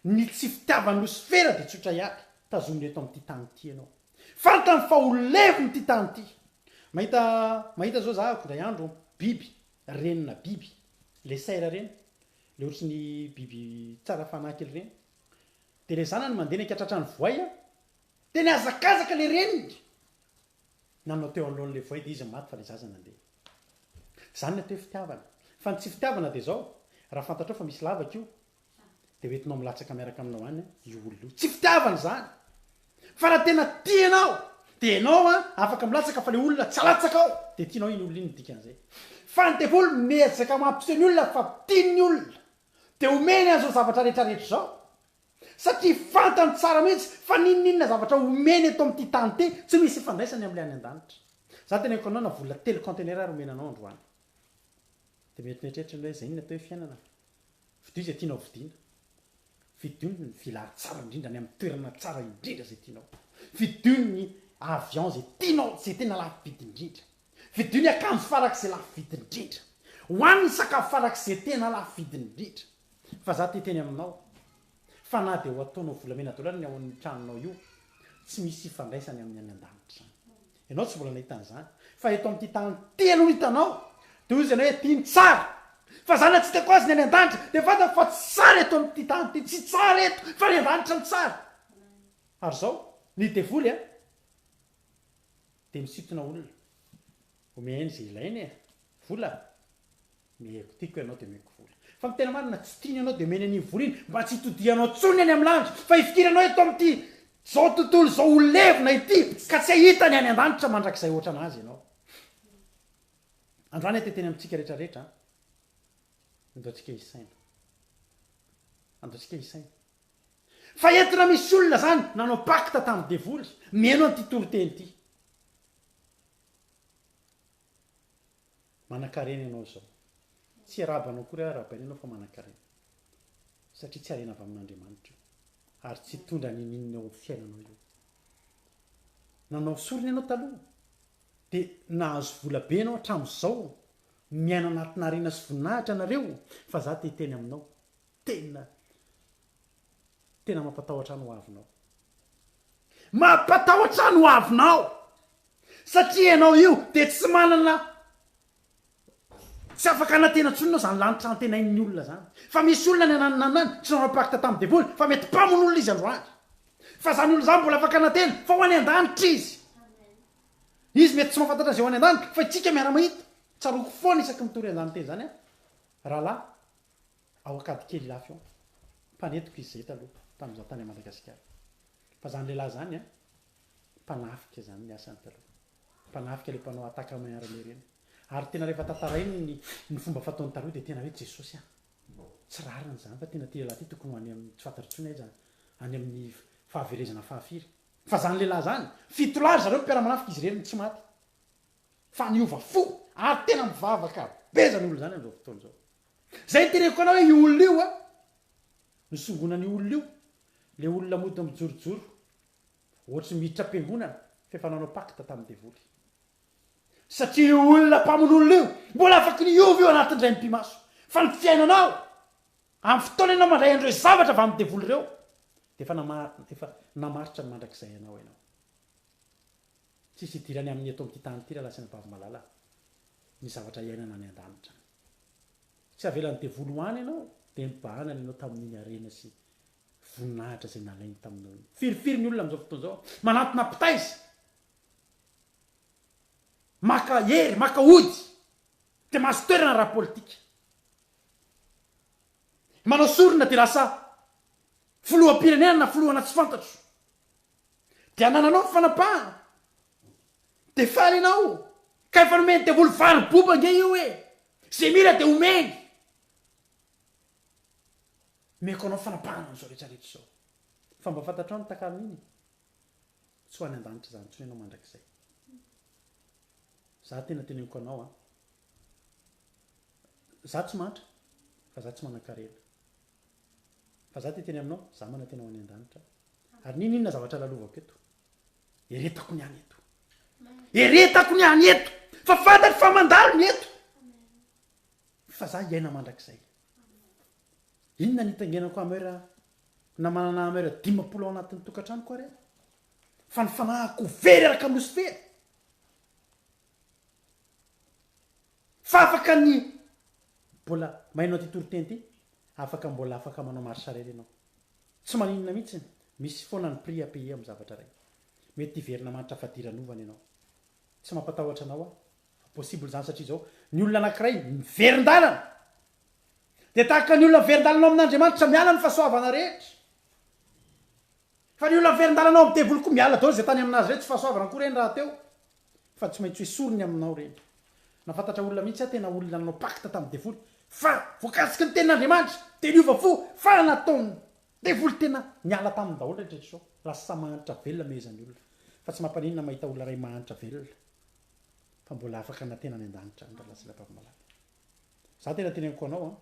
Ny tsy fitiavan'i losifera dia tsotra ihany, tazominy eto amin'ity tany ity ianao. Fantany fa ho levona ity tany ity. Mahita, mahita zao za indray andro biby, renina biby, le serre reny, le ohatry ny biby tsara fanahy kely reny. Dia le zanany mandeha naika tratran'ny voay an, Dia nihazakazaka ilay reniny. Nanao teo anoloan'ilay voay dia izy maty fa ilay zaza nandeha. Izany ny atao hoe fitiavana. Fa ny tsy fitiavana dia izao, raha fantatrao fa misy lavaka io, dia hoentinao milatsaka miaraka aminao any io olona io. Tsy fitiavana izany. Fa raha tena tia ianao, dia ianao afaka milatsaka fa ilay olona tsy alatsaka ao, dia tianao iny olona iny ny dikan'izay. Fa ny devoly miezaka mampiseho ny olona fa tiany ny olona, dia omeny an'izao zavatra rehetra rehetra izao. Satria fantany tsara mihitsy fa n'inon'inona zavatra omeny eto amin'ity tany ity, tsy misy ifandraisany amin'ilay any an-danitra. Za teneniko anao na vola telo conteneur ary omena anao androany. Dia mety mieritreritra ianao hoe izay inona atao hoe fiainana? Vidio izay tianao vidiana. Vidio ny villa tsara indrindra any amin'ny toerana tsara indrindra izay tianao. Vidio ny avion izay tianao, izay tena lafo vidy indrindra. Vidio ny akanjo farak'izay lafo vidy indrindra. Hoano ny sakafo farak'izay tena lafo vidy indrindra. Fa za te hiteny aminao fa na dia ho ataonao volamena daholo ary ny ao amin'ny tranonao io, tsy misy ifandraisany amin'ny any an-danitra izany. Ianao tsy mbola nahita an'izany. Fa eto amin'ity tany ity aloha no hitanao. Dia hoy izy ianao hoe ity no tsara. Fa za na tsy hitako azy ny any an-danitra dia fantako fa tsy tsara eto amin'ity tany ity. Tsy tsara eto fa ny an-danitra no tsara. Ary izao, ny devoly a, dia misintona olona. Omeny izay ilainy e. Vola? Omeko, tiako ianao dia omeko vola. Fa ny tena marina, tsy tiany ianao dia omeny an'iny vola iny mba tsy hitodihanao intsony any amin'ny lanitra, fa hifikiranao eto amin'ity izao tontolo izao ho levona ity ka tsy hahita ny any an-danitra mandrakizay ohatran'azy ianao. Androany aho te hiteny amintsika rehetra rehetra an, andao tsika hisaina. Andao tsika hisaina. Fa entina misy olona zany nanao pacte tamin'ny devoly, mihaino an'ity toriteny ity. Manankarena ianao izao. Tsy hiarahaba anao akory aho, arahabaina ianao fa manankarena. Satria tsy harena avy amin'Andriamanitra io. Ary tsy hitondra n'inon'inona eo amin'ny fiainanao io. Nanao sorona ianao taloha, dia nahazo vola be ianao hatramin'izao, miaina anatina harena sy voninahitra ianareo, fa za te hiteny aminao, tena, tena mampatahotra ahy ny hoavinao. Mampatahotra ahy ny hoavinao! Satria ianao io dia tsy manana, tsy afaka hanantena intsony ianao izany lanitra antenain'ny olona izany. Fa misy olona ny ananany any, tsy nanao pacte tamin'ny devoly, fa mety mpamono olona izy androany. Fa izany olona izany mbola afaka hanantena fa ho any an-danitra izy. Izy mety tsy mahafantatra izay ho any an-danitra, fa isika miara-mahita. Tsaroako foana isaky mitory an'izany teny izany aho. Rahalahy, ao Ankadikely Ilafy ao. Mpanetiko izy izay taloha, tamin'izaho tany Madagasikara. Fa izany lehilahy izany an, Mpanafika izany ny asany taloha. Mpanafika ilay mpanao attaque à main armée ireny. Ary tena rehefa tantarainy ny ny fomba fataony taloha dia tena hoe Jesosy a! Tsy rariny izany fa tena ity lehilahy ity tokony ho any amin'ny tsy fantatro intsony aiza any amin'ny fahaverezana fahafiry. Fa izany lehilahy izany, fitolahy ry zareo mpiara-manafika izy irery no tsy maty. Fa niova fo ary tena mivavaka be izany olona izany amin'izao fotoana izao. Izay no teneniko anao hoe io olona io a! Nisongonan'io olona io, ilay olona mody mijorojoro Ohatry ny miditra am-piangonana fa efa nanao pacte tamin'ny devoly. Satria io olona mpamono olona io mbola afaky ny hiova io anatin'ny indray mipi-maso. Fa ny fiainanao, amin'ny fotoana ianao mandray an'ireo zavatra avy amin'ny devoly ireo, dia efa efa namaritra ny mandrakizay anao ianao. Tsisy idirany amin'ny eto amin'ity tany ity rahalahy sy anabavy malala ny zavatra iainana any an-danitra. Tsy avelan'ny devoly ho any ianao dia nibahanany ianao tamin'iny harena sy voninahitra izay nalainy taminao iny. Firifiry ny olona amin'izao fotoana izao manantona mpitaiza, maka hery, maka ody, dia mahazo toerana ara-politika. Manao sorona dia lasa filoham-pirenena na filohana tsy fantatro. Dia anananao ny fanapahana. Dia faly ianao. Ka efa nomen'ny devoly vary boba ange io e. Izay mila dia omeny. Omeko anao fanapahana amin'izao rehetra rehetra izao. Fa mba fantatrao ny takalon'iny? Tsy ho any an-danitra izany intsony ianao mandrakizay. Za tena teneniko anao an. Za tsy mahantra, fa za tsy manan-karena. Fa za te hiteny aminao, za manantena ho any an-danitra. Ary n'inon'inona zavatra lalovako eto, eretako ny any eto. Eretako ny any eto. Fa fantatro fa mandalo ny eto. Fa za hiaina mandrakizay. Inona ny hitaingenako Hammer na manana Hammer 50 ao anatin'ny tokantranoko ary aho? Fa ny fanahiko very araka ny losifera. Fa afaka ny mbola maheno an'ity toriteny ity, afaka mbola afaka manao marche arrière ianao. Tsy maninona mihitsy, misy foana ny prix à payer amin'ny zavatra iray. Mety hiverina manitra fadiranovana ianao. Tsy mampatahotra anao aho, fa possible izany satria izao, ny olona anankiray miverin-dalana dia tahaka ny olona miverin-dalana ao amin'Andriamanitra miala ny fahasoavana rehetra. Fa ny olona miverin-dalana ao amin'ny devoly koa miala daholo izay tany aminazy ireny, tsy fahasoavana koa ireny rahateo fa tsy maintsy ho esoriny aminao ireny. Nahafantatra olona mihitsy aho tena olona nanao pacte tamin'ny devoly fa voakasiky ny tenin'Andriamanitra dia niova fo fa nataon'ny devoly tena niala taminy daholo rehetra izao. Lasa mahantra velona mehezan'ny olona. Fa tsy mampaninona mahita olona iray mahantra velona fa mbola afaka anantena any an-danitra any rahalahy sy rahavavy malala. Za tena teneniko anao an,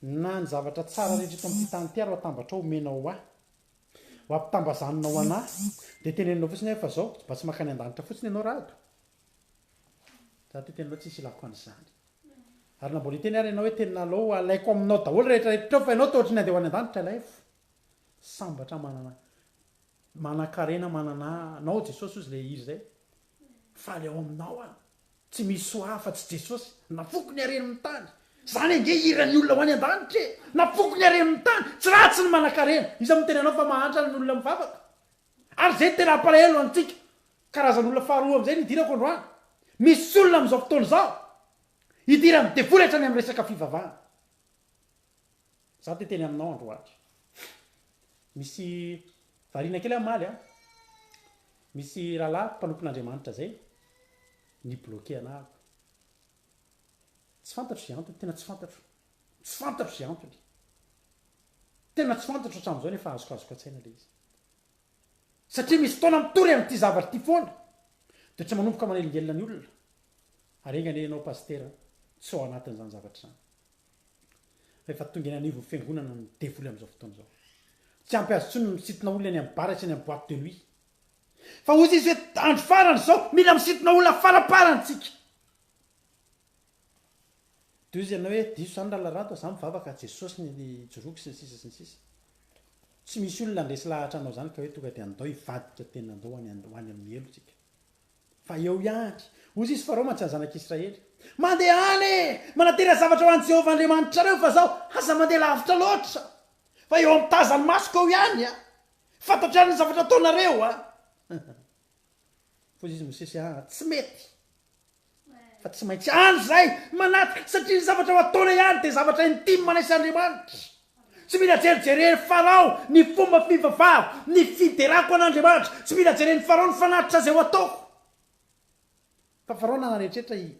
na ny zavatra tsara rehetra eto amin'ity tany ity ary ho atambatrao omenao ho ahy, ho ampitambazaninao anah, dia teneninao fotsiny hoe fa zao, mba tsy mankany an-danitra fotsiny ianao rado. Za te teninao tsisy ilako an'izany. Ary na mbola hiteny ary ianao hoe tena aleo alaiko aminao daholo rehetra rehetra eo fa ianao toa ohatry ny andeha ho any an-danitra alaivo. Sambatra manana Manankarena manana anao Jesosy ozy le hira zay. Faly ao aminao aho. Tsy misy soa afa tsy Jesosy. Nafoko ny haren'ny tany. Zany ange hiran'ny olona ho any an-danitra e. Nafoko ny haren'ny tany. Tsy ratsy ny manankarena. Iza miteny anao fa mahantra ny olona mivavaka? Ary izay no tena hampalahelo antsika. Karazan'olona faharoa amin'izay no idirako androany. Misy olona amin'izao fotoana izao, idiran'ny devoly hatrany amin'ny resaka fivavahana. Za te teny aminao androany. Misy variana kely aho omaly an. Misy rahalahy mpanompon'Andriamanitra zay ni-bloquer anah. Tsy fantatro izay antony, tena tsy fantatro. Tsy fantatro izay antony. Tena tsy fantatro hatramin'izao nefa azokazoko an-tsaina ilay izy. Satria misy fotoana mitory an'ity zavatra ity foana dia tsy manomboka manelingelina ny olona. Ary enga anie ianao Pasitera tsy ao anatin'izany zavatra izany. Fa efa tonga eny anivon'ny fiangonana ny devoly amin'izao fotoana izao. Tsy ampy azy intsony ny misintona olona eny amin'ny bar sy eny amin'ny boite de nuit. Fa hoy izy hoe andro farany izao, mila misintona olona faraparany tsika. Dia hoy izy ianao hoe diso izany Rahalahy Rado a, za mivavaka Jesosy ny ijoroako sy ny sisa sy ny sisa. Tsy misy olona handresy lahatra anao izany ka hoe tonga dia andao hivadika tena andao ho any ho any amin'ny helo tsika. Fa eo ihany. Hoy izy Farao mantsy an'ny zanak'Israely, Mandehana e! Manantena zavatra ho an'i Jehovah Andriamanitrareo, fa izaho aza mandeha lavitra loatra, fa eo amin'ny tazan'ny masoko eo ihany a! Fantatro ihany ny zavatra ataonareo a! Hoy izy Mosesy, Aa, tsy mety! Fa tsy maintsy any izahay manatitra, satria ny zavatra ho ataonay any dia zavatra intime anay sy Andriamanitra. Tsy mila jerijeren'i Farao ny fomba fivavahako, ny fiderako an'Andriamanitra. Tsy mila jeren'i Farao ny fanatitra izay ho ataoko. Fa Farao nanana eritreritra hi,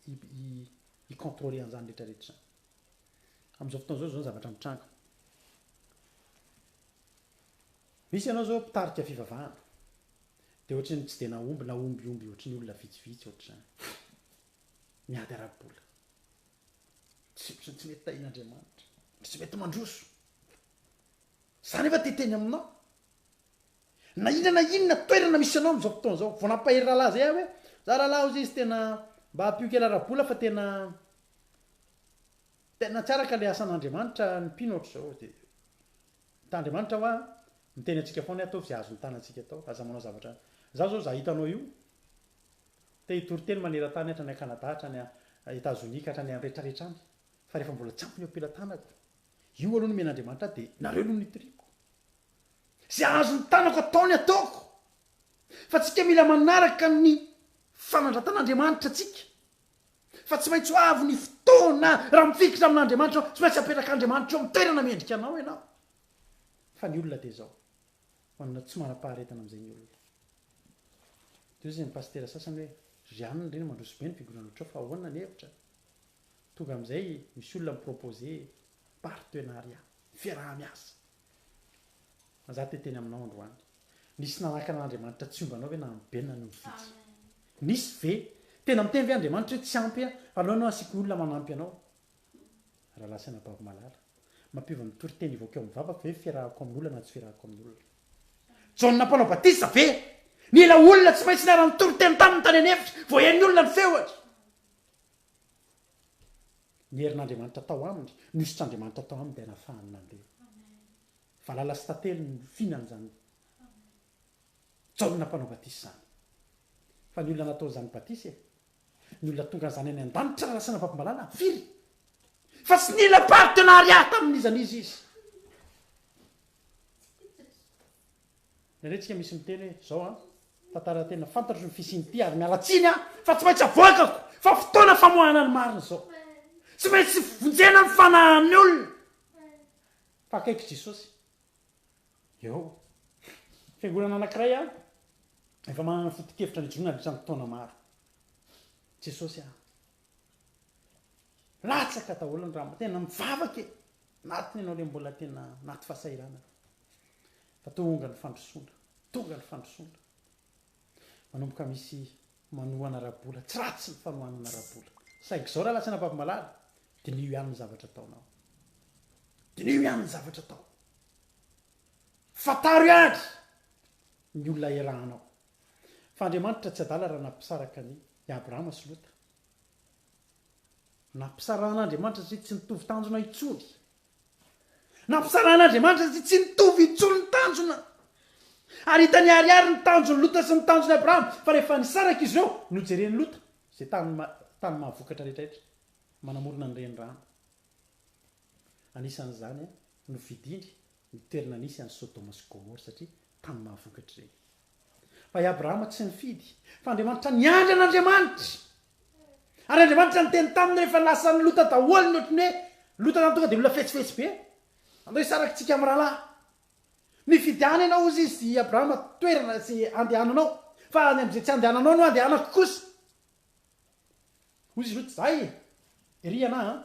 hi, hi, hi-contrôler an'izany rehetra rehetra izany. Amin'izao fotoana izao izao ny zavatra mitranga. Misy ianao izao mpitarika fivavahana, dia ohatry ny tsy dia nahomby na ombiomby ohatry ny olona vitsivitsy ohatr'izany. Miady ara-bola. Tsy ohatry ny tsy mety tahian'Andriamanitra. Tsy mety mandroso. Za nefa te hiteny aminao. Na inona na inona toerana misy anao amin'izao fotoana izao. Vao nampahery rahalahy zay aho hoe, za rahalahy hozy izy tena mba ampio kely ara-bola fa tena tena tsy araka le asan'Andriamanitra ny mpino ohatr'izao. Dia Andriamanitra hoa miteny antsika foana hoe ataovy izay azon'ny tanantsika atao, aza manao zavatra, za zao za hitanao io te hitory teny maneran-tany hatrany Canada hatrany Etazonia ka hatrany retraretra any fa rehefa mbola tsy ampy ny eo am-pelatanako io aloha nomen'Andriamanitra ahy dia nareo aloha no hitoriako izay azon'ny tanako atao ny ataoko fa tsika mila manaraka ny fanandratan'Andriamanitra tsika Fa tsy maintsy ho avy ny fotoana raha mifikitra amin'Andriamanitra ianao, tsy maintsy apetrak'Andriamanitra eo amin'ny toerana mendrika anao ianao. Fa ny olona dia izao, manana tsy manam-paharetana amin'izay ny olona. Dia hoy ny pasitera sasany hoe, ry anona ireny mandroso be ny fiangonana ohatr'izao fa ahoana ny hevitra? Tonga amin'izay misy olona mi-proposer partenariat, fiaraha-miasa. Fa za te hiteny aminao androany, nisy nanakana an'Andriamanitra tsy homba anao ve na amin'ny be na ny vitsy? Nisy ve? Tena miteny ve Andriamanitra hoe tsy ampy aho, aleo ianao asiako olona manampy anao? Rahalahy sy anabavy malala, mampiova ny toriteny hivoaka eo amin'ny vavako ve ny fiarahako amin'olona na tsy fiarahako amin'olona? Jaona mpanao batisa ve nila olona tsy maintsy niara-nitory teny taminy tany an'efitra vao henon'ny olona ny feony? Ny herin'Andriamanitra tao aminy, ny hosotr'Andriamanitra tao aminy dia nafahany nandeha. Valala sy tantely no fihinan'izany Jaona mpanao batisa izany. Fa ny olona natao izany batisa e! Ny olona tonga an'izany any an-danitra raha lasaina vavimbalala, firy? Fa tsy nila partenariat tamin'iza n'iza izy. Indraindray tsika misy miteny hoe zao an, tantara tena fantatro ny fisian'ity ary miala tsiny aho fa tsy maintsy avoakako fa fotoana famoahana ny marina izao. Tsy maintsy vonjena ny fanahin'ny olona. Fa akaiky Jesosy. Eo. Fiangonana anankiray an, efa manana foto-kevitra nijoroana nandritra ny taona maro. Jesosy an. Latsaka daholo ny rano. Tena mivavaka e. Anatiny ianao le mbola tena anaty fahasahiranana. Fa tonga ny fandrosoana, tonga ny fandrosoana. Manomboka misy manohana ara-bola, tsy ratsy ny fanohanana ara-bola. Saingy izao rahalahy sy anabavy malala, diniho ihany ny zavatra ataonao. Diniho ihany ny zavatra atao. Fantaro ihany ny olona iarahanao. Fa Andriamanitra tsy adala raha nampisaraka an'i Abrahama sy Lota. Nampisarahan'Andriamanitra satria tsy nitovy tanjona intsony. Nampisarahan'Andriamanitra satria tsy nitovy intsony ny tanjona. Ary hitany niharihary ny tanjon'i Lota sy ny tanjon'i Abrahama, fa rehefa nisaraka izy ireo, nojeren'i Lota izay tany tany mahavokatra rehetrarehetra, manamorona ny renirano. Anisan'izany, novidiny ny toerana nisy an'i Sodoma sy Gomora, satria Tany mahavokatra ireny. Fa i Abrahama tsy nifidy, fa Andriamanitra niandry an'Andriamanitra. Ary Andriamanitra niteny taminy rehefa lasan'i Lota daholo ny ohatran'ny hoe Lota zany tonga dia olona fetsifetsy be. Andao hisaraka tsika amin'ny rahalahy. Mifidiana ianao hozy izy i Abrahama toerana izay andehananao, fa any amin'izay tsy andehananao no andehanako kosa. Hozy izy Lota, zay e! Ry anà an!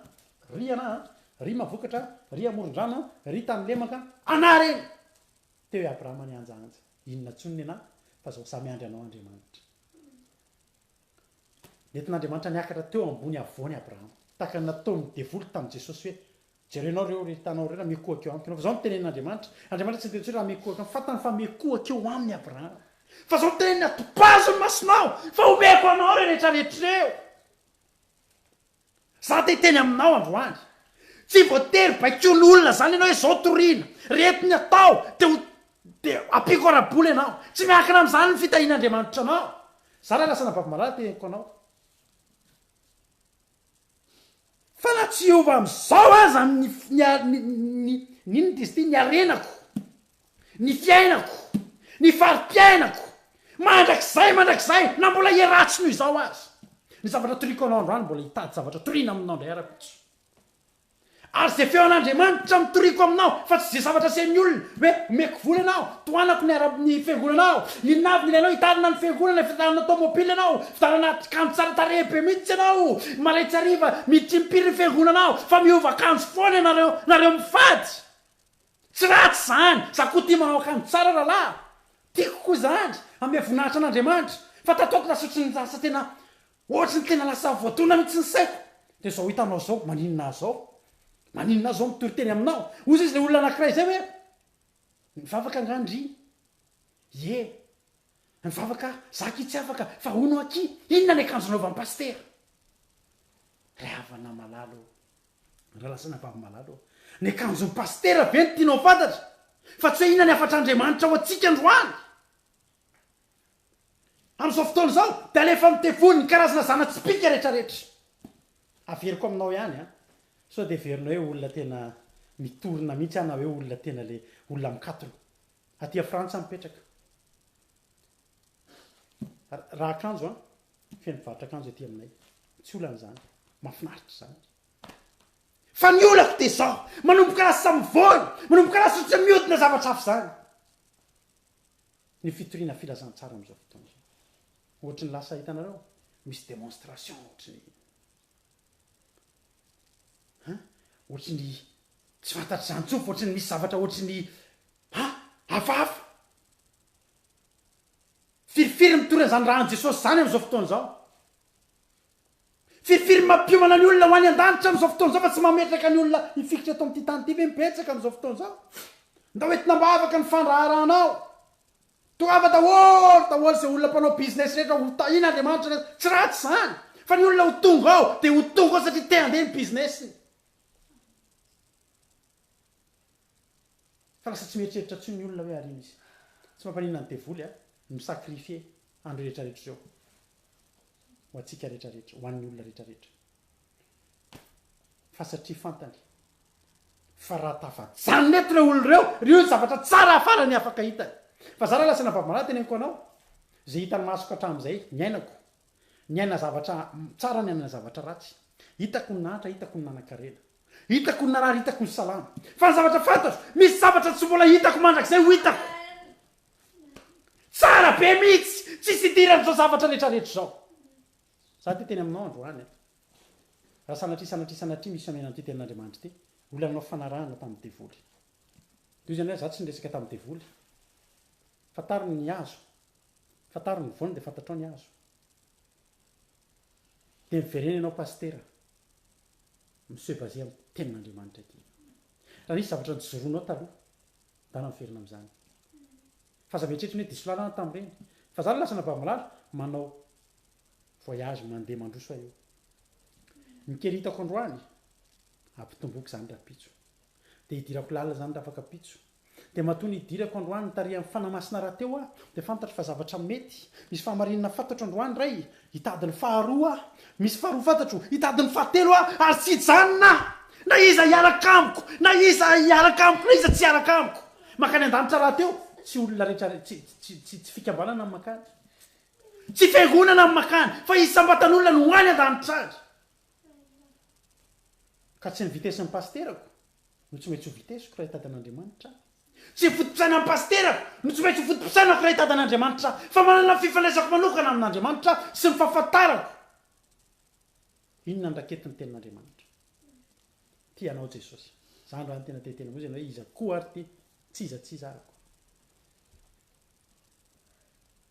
Ry anà an! Ry mahavokatra, ry amoron-drano an! Ry tany lemaka, anà ireny! Teo i Abrahama nihanjahanja, Inona intsony ny anà, fa izao za miandry anao Andriamanitra. Nentin'Andriamanitra niakatra teo ambony havoana i Abrahama. Tahaka ny nataon'ny devoly tamin'i Jesosy hoe, Jerenao ireo ry hitanao ireo raha mikohaka eo amiko ianao. Fa izao no tenenin'Andriamanitra. Andriamanitra tsy niteny intsony raha mikohaka amiko. Fantany fa mikohaka eo aminy Abrahama. Fa izao no teneniny, Atopazo ny masonao, fa omeko anao ireo rehetra rehetra ireo. Za te hiteny aminao androany. Tsy voatery baikoin'olona zany ianao hoe zao toriana, reto ny atao de ho de ampiako ara-bola ianao. Tsy miankina amin'izany ny fitahian'Andriamanitra anao. Za raha lasa anabavy malala teneniko anao. Fa na tsy hiova amin'izao aza ny ny ny ny inona izy ity ny harenako. Ny fiainako, ny fari-piainako, mandrakizay mandrakizay, na mbola hiharatsy noho izao aza. Ny zavatra toriko anao androany mbola hitady zavatra torina aminao indray rahampitso. Ary izay feon'Andriamanitra no toriko aminao fa tsy izay zavatra asain'ny olona hoe omeko vola ianao, tohanako ny ara ny fiangonanao, inona avy no ilainao hitarina ny fiangonana, fitarina tomobile ianao, fitarina akanjo tsara tarehy be mihitsy ianao, marain-tsy hariva miditra impiry ny fiangonanao fa miova akanjo foana ianareo, nareo mifady. Tsy ratsy izany, za koa tia manao akanjo tsara rahalahy, tiako koa izany, hanome voninahitra an'Andriamanitra, fa tato ato lasa ohatry ny lasa tena ohatry ny tena lasa voadona mihitsy ny saiko, dia izao hitanao izao, maninona ahy izao? Maninona ahy izao mitory teny aminao? Hoy izy ilay olona anankiray izay hoe, mivavaka angaha ndry? Ie, mivavaka aho, za akia tsy afaka, fa hono akia, inona ny akanjo naovan'i pasitera? Ry havana malala ô! Rahalahy vavy malala ô! Ny akanjon'ny pasitera ve no tianao fantatra? Fa tsy hoe inona ny hafatr'Andriamanitra ho antsika androany? Amin'izao fotoana izao dia alefa amin'ny devoly ny karazana zana-tsipìka rehetrarehetra. Averiko aminao ihany an! Sao dia heverinao hoe olona tena mitorina mihitsy aho na hoe olona tena le olona mikatona. Aty a Frantsa mipetraka. Raha akanjo an, feno mpivarotra akanjo aty aminay. Tsy olana izany. Mahafinaritra izany. Fa ny olako dia izao, manomboka lasa mivoana, manomboka lasa tsy miodina zavatra hafa izany. Ny fitoriana filazantsara amin'izao fotoana izao. Ohatry ny lasa hitanareo, misy démonstration ohatry ny hein, ohatry ny tsy fantatry izany intsony fa ohatry ny misy zavatra ohatry ny ha, hafahafa. Firifiry mitory an'izany rà an'i Jesosy izany amin'izao fotoana izao? Firifiry mampiomana ny olona ho any an-danitra amin'izao fotoana izao fa tsy mametraka ny olona hifikitra eto amin'ity tany ity ve ny betsaka amin'izao fotoana izao? Ndao entina am-bavaka ny fandraharahanao. Tongava daholo daholo izay olona mpanao business rehetra ho tahian'Andriamanitra rehetra. Tsy ratsy izany fa ny olona ho tonga ao dia ho tonga ao satria te handeha ny business-ny. Fa lasa tsy mieritreritra intsony ny olona hoe ary iny izy. Tsy mampaninona ny devoly a, ny mi-sacrifier an'ireo rehetra rehetra ireo. Ho antsika rehetra rehetra, ho an'ny olona rehetra rehetra. Fa satria fantany fa raha tafajanona eto ireo olona ireo, ireo ny zavatra tsara farany afaka hitany. Fa za raha lasa navavimalahy teneniko anao, izay hitan'ny masoko hatramin'izay, niainako, niaina zavatra tsara niaina zavatra ratsy. Hitako ny nahantra, hitako ny nanan-karena. Hitako ny narary, hitako ny salama. Fa ny zavatra fantatro, misy zavatra tsy mbola hitako mandrakizay ho hitako. Tsara be mihitsy, tsisy idiran'izao zavatra rehetrarehetra izao. Za te teny aminao androany a. Raha sanatria, sanatria, sanatria misy hamena an'ity tenin'Andriamanitra ity, olona nanao fanarahana tamin'ny devoly. Toy izany hoe za tsy niresaka tamin'ny devoly. Fantaro ny hazo. Fantaro ny voany dia fantatrao ny hazo. Dia miverena ianao pasitera. Mi-se baser amin'ny tenin'Andriamanitra ity. Raha nisy zavatra nijoroanao taloha, ndana miverina amin'izany. Fa aza mieritreritra ny hoe diso lalana tamin'ireny. Fa za aloha lasa nabavy-malala, manao voyage mandeha mandroso aho io. Ny kely hitako androany, ampitomboiko izany rahampitso. Dia hidirako lalina izany rafakapitso. Dia matoa nidirako androany nitarihan'ny Fanahy Masina rahateo aho, dia fantatro fa zavatra mety. Misy fahamarinana fantatro androany Ray, hitady ny faharoa aho. Misy faharoa fantatro, hitady ny fahatelo aho, ary tsy hijanona aho. Na iza hiaraka amiko, na iza hiaraka amiko, na iza tsy hiaraka amiko. Mankany an-danitra rahateo. Tsy olona rehetra, tsy, tsy, tsy, tsy fikambanana no mankany. Tsy fiangonana no mankany, fa isam-batan'olona no ho any an-danitra any. Ka tsy ny vitesse-n'ny pasiterako no tsy maintsy ho vitesiko raha hitady an'Andriamanitra aho. Tsy ny foto-pisainan'ny pasiterako no tsy maintsy ho foto-pisainako raha hitady an'Andriamanitra aho, fa manana ny fifandraisako manokana amin'Andriamanitra aho sy ny fahafantarako inona no raketin'ny Tenin'Andriamanitra. Tia anao Jesosy. Za androany tena te hiteny aminao ianao hoe iza koa ary ty? Tsy iza tsy iza arako.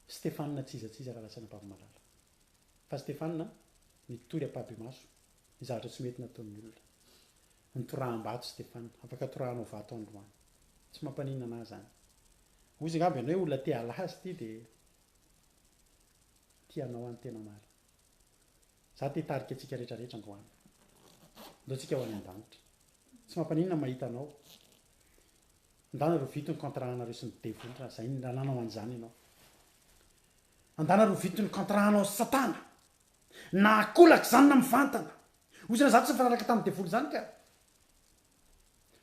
Stefana tsy iza tsy iza rahalahy sy anabavy malala. Fa Stefana nitory ampahibemaso ny zavatra tsy mety nataon'ny olona. Nitoraham-bato Stefana. Afaka torahanao vato androany. Tsy mampaninona anah zany. Hozy angamba ianao hoe olona te halaza ity dia tia anao aho ny tena marina. Za te hitarika antsika rehetra rehetra androany. Ndao tsika ho any an-danitra. Tsy mampaninona mahita anao. Ndana rovito ny contrat anareo sy ny devoly raha zay raha nanao an'izany ianao. Andana rovito ny contrat anao sy satana. Na akolaka izany na mivantana. Ozona za tsy nifanaraka tamin'ny devoly izany ka.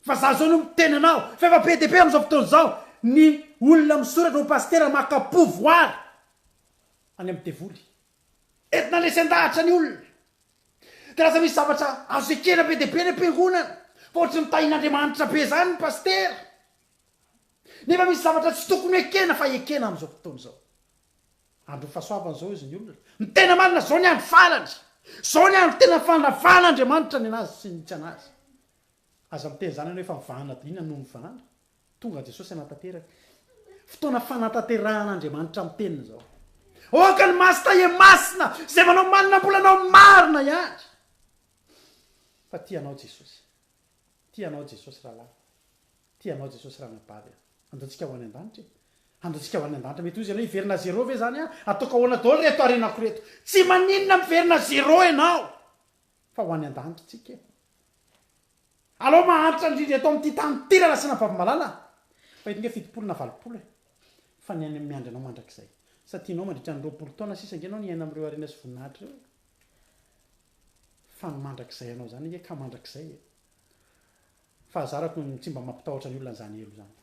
Fa za zao no miteny anao fa efa be dia be amin'izao fotoana izao ny olona misoratra ho pasitera maka pouvoir any amin'ny devoly. Entina handresen-dahatra ny olona. Dia lasa misy zavatra azo ekena be dia be any am-piangonana. Fa ohatry ny tahin'Andriamanitra be izany ny pasitera. Nefa misy zavatra tsy tokony ekena fa ekena amin'izao fotoana izao. Andron'ny fahasoavana izao izy ny olona. Ny tena marina izao ny andro farany. Izao ny andro tena fandravan'Andriamanitra ny anazy sy ny tsy anazy. Aza miteny izany ianao efa mivahana inona no mivahana? Tonga Jesosy hanatanteraka. Fotoana fanatanterahan'Andriamanitra amin'ny teniny izao. Aoka ny maso tahian'ny masina izay manao manina mbola anao marina ihany. Fa tia anao Jesosy. Tia anao Jesosy rahalahy. Tia anao Jesosy ranabavy a. Andao tsika ho any an-danitra e. Andao tsika ho any an-danitra. Mety ho izy ianao hiverina zéro ve zany a? Ataoko ahoana daholo reto harenako reto. Tsy maninona miverina zéro ianao. Fa ho any an-danitra tsika e. Aleo mahantra indrindra eto amin'ity tany ity raha lasa Vavy-malala a! Fa eto nge 70 na 80 e! Fa ny any amin'ny miandry anao mandrakizay. Sa tianao mandritra ny 20 taona sisa nge ianao ny hiaina amin'ireo harena sy voninahitra ireo e? Fa ny mandrakizay anao izany nge ka mandrakizay e! Fahazarako ny tsy mba mampitahotra ny olona an'izany helo izany.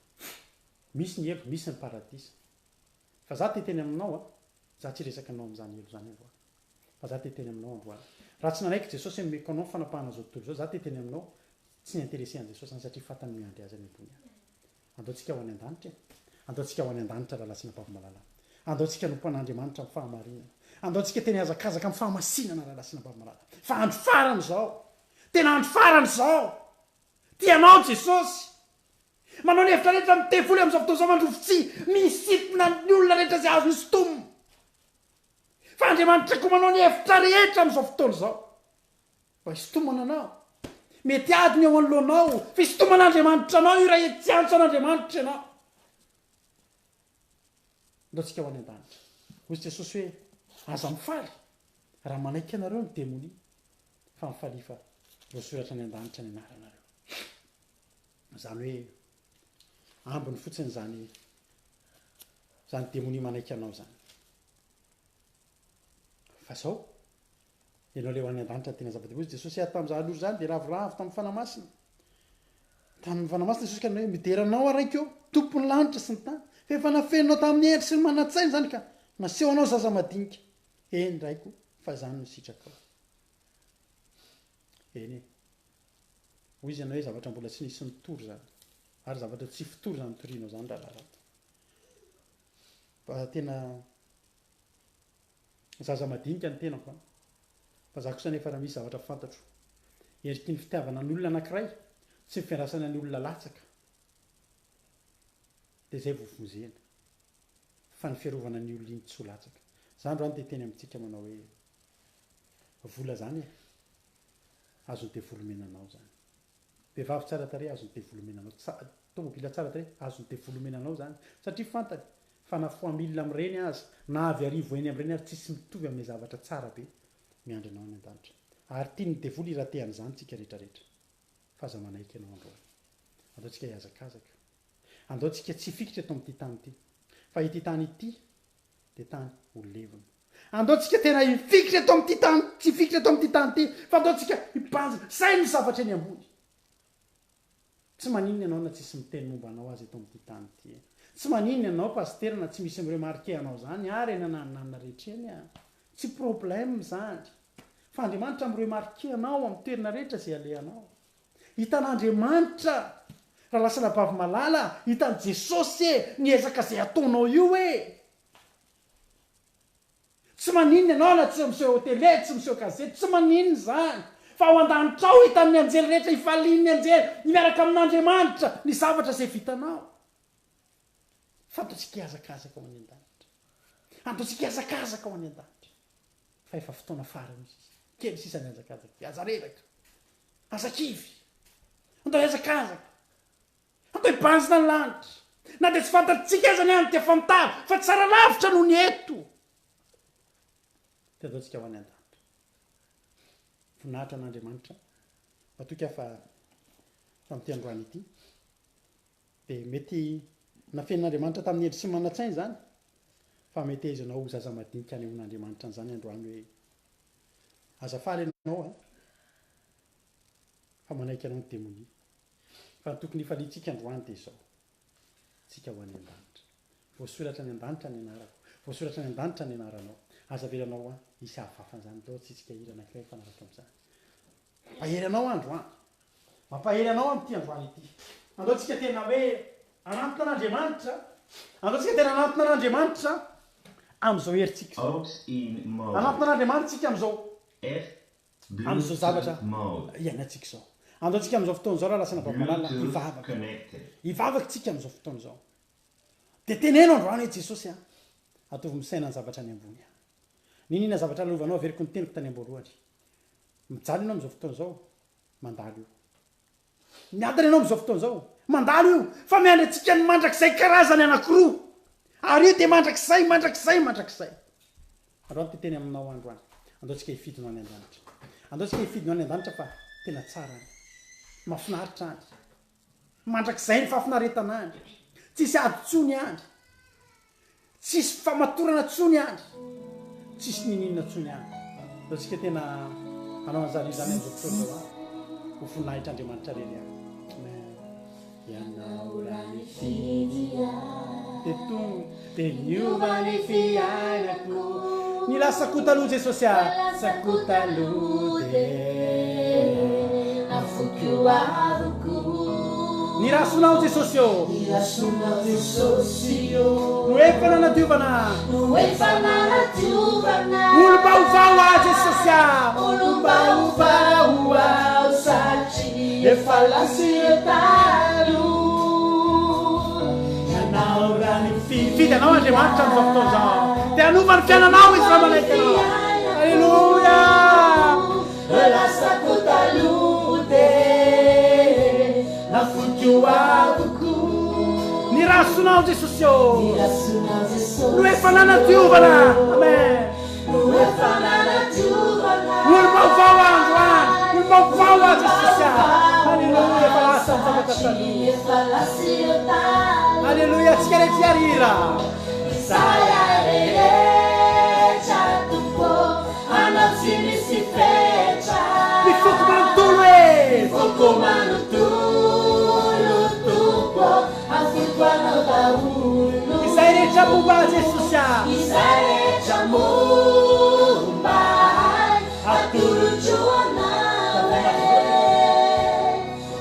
Misy ny helo, misy ny paradisa. Fa za te hiteny aminao a, za tsy hiresaka anao amin'izany helo izany androany. Fa za te hiteny aminao androany. Raha tsy nanaiky Jesosy hoe omeko anao ny fanapahana izao tontolo izao, za te hiteny aminao, tsy ni-interesser an'i Jesosy izany satria fantany miandry azy any ambony any. Andao tsika ho any an-danitra e. Andao tsika ho any an-danitra rahalahy sy anabavy malala. Andao tsika hanompo an'Andriamanitra amin'ny fahamarinana. Andao tsika tena hihazakazaka amin'ny fahamasinana rahalahy sy anabavy malala. Fa andro farany izao. Tena andro farany izao. Tia anao Jesosy. Manao ny hevitra rehetra ny devoly amin'izao fotoana izao mandrovitsihy, misintona ny olona rehetra izay azony sintomina. Fa Andriamanitra koa manao ny hevitra rehetra amin'izao fotoana izao mba hisintomana anao. Mety ady ny eo anoloanao, fisintoman'Andriamanitra anao io raha tsy hiantso an'Andriamanitra ianao. Ndao tsika ho any an-danitra. Hoy Jesosy hoe, aza mifaly raha manaiky anareo ny demonia, fa mifalia fa voasoratra any an-danitra ny anaranareo. Izany hoe ambiny fotsiny izany izany demonia manaiky anao izany. Fa zao, ianao le ho any an-danitra tena zava-dehibe. Hoy Jesosy ary tamin'izany andro izany dia ravoravo tamin'ny Fanahy Masina. Tamin'ny Fanahy Masina Jesosy ka nanao hoe, midera anao aho Raiko ô, Tompon'ny lanitra sy ny tany, fa efa nafeninao tamin'ny hendry sy ny manan-tsaina izany ka nasehonao zaza madinika. Eny Raiko, fa izany no sitrakao. Eny e. Hoy izy ianao hoe zavatra mbola tsy nisy nitory izany. Ary zavatra tsy fitory izany torianao izany rahalahy Rato. Fa tena zaza madinika ny tenako an. Fa za kosa anefa raha misy zavatra fantatro. Endriky ny fitiavana ny olona anankiray, tsy ny fiandrasana ny olona latsaka. Dia izay vao vonjena. Fa ny fiarovana ny olona iny tsy ho latsaka. Za androany te hiteny amintsika manao hoe, vola zany e. Azon'ny devoly omena anao zany. Vehivavy tsara tarehy azon'ny devoly omena anao. Tsa, tomobila tsara tarehy azon'ny devoly omena anao zany. Satria fantany fa na fois mille amin'ireny aza, na avy arivo heny amin'ireny ary tsisy mitovy amin'ilay zavatra tsara be miandry anao any an-danitra. Ary tian'ny devoly hi-rater an'izany tsika rehetra rehetra. Fa aza manaiky ianao androany. Andao tsika hihazakazaka. Andao tsika tsy hifikitra eto amin'ity tany ity. Fa ity tany ity dia tany ho levona. Andao tsika tena hifikitra eto amin'ity tany, tsy hifikitra eto amin'ity tany ity, fa andao tsika hibanjina. Zay no zavatra eny ambony. Tsy maninona ianao na tsisy miteny momba anao aza eto amin'ity tany ity e. Tsy maninona ianao pasitera na tsy misy mi-remarquer anao zany ary eny ananonanona rehetra eny a. Tsy problème zany. Fa Andriamanitra mi-remarquer anao amin'ny toerana rehetra izay alehanao. Hitan'Andriamanitra, rahalahy sy anabavy malala, hitan'i Jesosy e, ny ezaka izay ataonao io e. Tsy maninona ianao na tsy miseho télé, tsy miseho gazety, tsy maninona izany. Fa ao an-danitra ao hitan'ny anjely rehetra, hifalian'ny anjely miaraka amin'Andriamanitra ny zavatra izay vitanao. Fa antaontsika hihazakazaka ho any an-danitra. Antaontsika hihazakazaka ho any an-danitra. Fa efa fotoana farany izy. Kely sisa ny hazakazaka. Aza reraka. Aza kivy. Andao hihazakazaka. Andao hibanjina ny lanitra. Na dia tsy fantatsika aza ny any dia fantaro fa tsara lavitra noho ny eto. Dia andaontsika ho any an-danitra. Voninahitra an'Andriamanitra. Matoky aho fa tamin'ity androany ity dia mety nafenin'Andriamanitra tamin'ny endry sy manan-tsaina izany fa metezanao ho zaza madinika hanehoan'Andriamanitra an'izany androany hoe aza faly ianao an fa manaiky anao ny demonia. Fa ny tokony hifaliantsika androany dia izao, tsika ho any an-danitra. Voasoratra any an-danitra ny anarako. Voasoratra any an-danitra ny anaranao. Aza avelanao an, hisy hahafafa an'izany. Ndao tsitsika hira anankiray mifanaraka amin'izany. Mampahery anao aho androany. Mampahery anao amin'ity androany ity. Andao tsika tena hoe hanantona an'Andriamanitra. Andao tsika tena hanantona an'Andriamanitra amin'izao herintsika izao. Aux in mode. Hanantona an'Andriamanitra tsika amin'izao. F amin'izao zavatra Bluetooth mode. iainantsika izao. Andao tsika amin'izao fotoana izao rahalahy sy anabavy malala Bluetooth hivavaka. connected. Hivavaka tsika amin'izao fotoana izao. Dia teneno androany hoe Jesosy a, ataovy misaina ny zavatra any ambony aho. N'inona zavatra lalovanao averiko ny teniko tany am-boalohany. Mijaly ianao amin'izao fotoana izao, mandalo io. Miadana ianao amin'izao fotoana izao. Mandalo io, fa miandry antsika ny mandrakizay karazany anankiroa. Ary io dia mandrakizay, mandrakizay, mandrakizay. Androany te teny aminao androany. Andao tsika hifidy no any an-danitra. Andao tsika hifidy no any an-danitra fa tena tsara any. Mahafinaritra any. Mandrakizay ny fahafinaretana any. Tsisy ady tsony any. Tsisy famatorana tsony any. Tsisy niniana tsony any. Ndao tsika tena hanao an'izany izany amin'izao fotoana izao an. Ho voninahitr'Andriamanitra irery ihany. Amen. Ianao raha nifidy ahy. Dia tonga dia niova ny fiainako. Ny lasako taloha Jesosy ah. Lasako taloha dia nafoiko avokoa. Ny rasonao Jesosy ô. Ny rasonao Jesosy ô. No efa nanadiovana. No efa nanadiovana. Olom-baovao aho Jesosy ah. Olom-baovao aho satria efa lasa ireo taloha. Ianao raha nifidy anao Andriamanitra amin'izao fotoana izao. Dia hanova ny fiainanao Izy raha manaiky anao. Alléluia. Lasako taloha dia nafoiko avokoa. Ny rasonao Jesosy ô. Ny rasonao Jesosy. No efa nanadiovana. Amen. No efa nanadiovana. Olom-baovao aho androany. Olom-baovao aho Jesosy ah. Alléluia. Efa lasa ny zavatra taloha. Efa lasa ireo taloha. Alléluia. Tsika rehetra hiary hira. Izay ahy rehetra Tompo. Anao tsy misy fetra. Ny foko manontolo e! Ny foko manontolo Tompo afoiko anao daholo. Izay rehetra momba ahy Jesosy ah. Izay rehetra momba ahy atolotro anao e.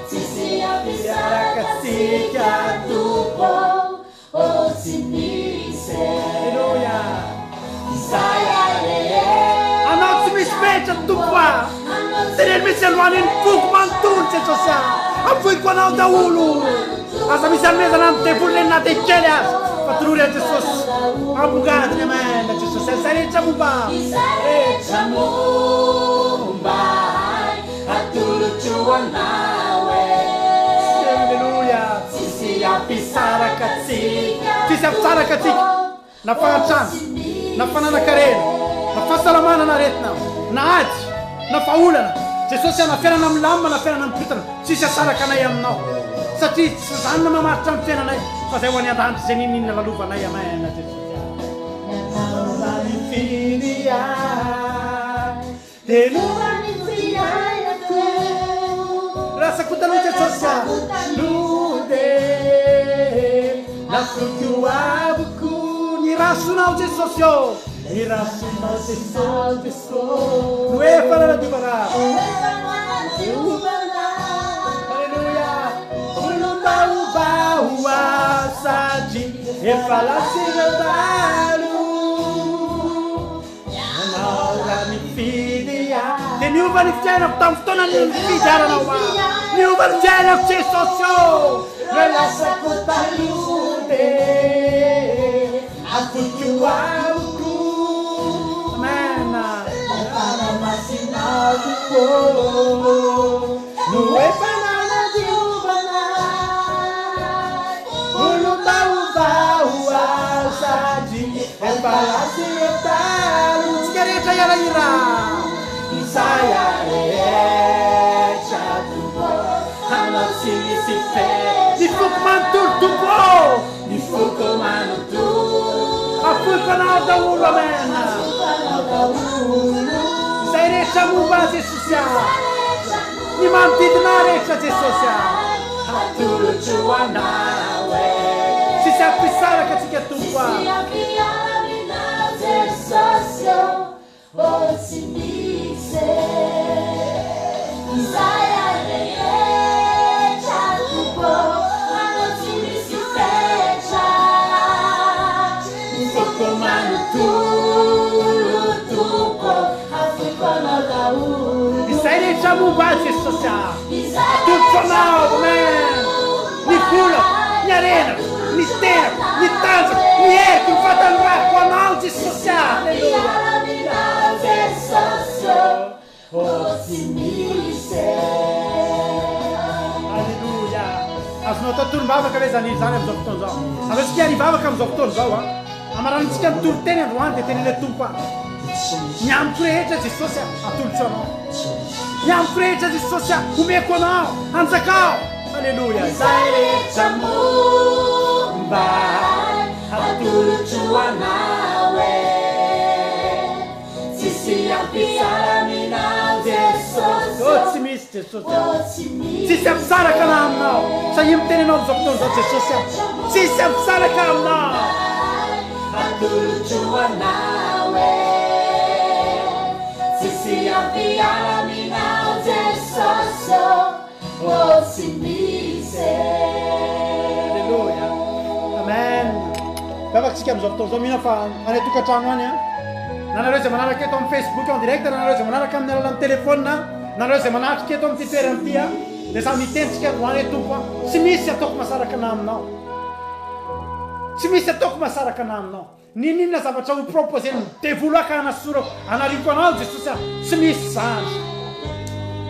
Tsisy hampisaraka antsika Tompo. Oh tsy misy e. Aleloia. Izay ahy rehetra. Anao tsy misy fetra Tompo a. Teneno mihitsy androany ny foko manontolo Jesosy a. Afoiko anao daholo. Aza misy anomezana ny devoly reny na dia kely aza. Fa tolory an'i Jesosy. Ambongadiny amen Jesosy. Izay rehetra momba. Izay rehetra momba ahy atolotro anao e. Aleloia. Tsisy hampisaraka antsika. Tsisy hampisaraka antsika na fahantrana, na fananan-karena, na fahasalamana na aretina, na ady, na vahaolana. Jesosy a, na fiainana milamina na fiainana mikorontana, tsisy hasaraka anay aminao. Satria tsy izany no mamaritra ny fiainanay, fa izay ho any an-danitra izay n'inon'inona lalovanay. Amen. Jesosy a. Ianao raha nifidy ahy, dia Niova ny fiainako. lasako taloha Jesosy a. Lode nafoiko avokoa ny rasonao Jesosy ô. Ny rasonao Jesosy Jesosy no efa nanadiovana. Aleloia. Olom-baovao aho satria efa lasa ireo taloha. Ianao raha nifidy ahy. Dia niova ny fiainako tamin'ny fotoana nifidiananao ahy. Niova ny fiainako Jesosy ô. Ireo lasako taloha dia atolotro avokoa. Amen. Fanahy Masinao Tompo no efa nanadiovana ahy. Olom-baovao aho satria Efa lasa ireo taloha. Tsika rehetra hiara-hira. Izay rehetra Tompo hanao tsy misy fetra. Ny foko manontolo Tompo ô. Ny foko manontolo. Afoiko anao daholo amen. Afoiko anao daholo. Izay rehetra momba ahy Jesosy ah. Ny manodidina ahy rehetra Jesosy ah. Atolotro anao e. Tsisy hampisaraka antsika Tompo ah. Tsisy hampiaminao Jesosy ô, ô tsy misy e. Izay ahy rehetra Tompo ô, anao tsy misy fetra. Ny foko manontolo Tompo ô, afoiko anao daholo. Izay rehetra momba ahy Jesosy ah. Atolotro anao, amen. Ny volako, ny harenako, ny tenako, ny tanjako, ny heriko, ny fahatanorako ho anao Jesosy ah. Aleloia. Aleloia. Azonao atao tolom-bavaka ve izany hira izany amin'izao fotoana izao? Aleontsika hivavaka amin'izao fotoana izao an. Hamaranantsika ny toriteny androany dia teneno hoe Tompo ah, ny amiko rehetra Jesosy ah, atolotro anao. Ny amiko rehetra Jesosy ah, omeko anao, anjakao. Aleloia. Izay rehetra momba ahy atolotro anao e. Tsisy hampisaramina Jesosy Oh, tsy misy Jesosy ah. Oh, tsy misy. Tsisy hampisaraka anah aminao. Sahia miteny ianao amin'izao fotoana izao Jesosy ah. Tsisy hampisaraka aminao. Atolotro anao e. Tsisy hampiaramina Jesosy oh. Oh, tsy misy e. Alléluia. Amen. Vavaka-tsika amin'izao fotoana izao, mino aho fa any an-tokantrano any an. Na nareo izay manaraka eto amin'ny Facebook en direct, na nareo izay manaraka amin'ny alalan'ny téléphone, na nareo izay manatrika eto amin'ity toerana ity an, dia samy hiteny tsika androany hoe Tompo an, tsy misy ataoko mahasaraka anah aminao. Tsy misy ataoko mahasaraka anah aminao. N'inon'inona zavatra ho proposer-n'ny devoly ahy ka hanasorako, hanariako anao Jesosy ah, tsy misy izany.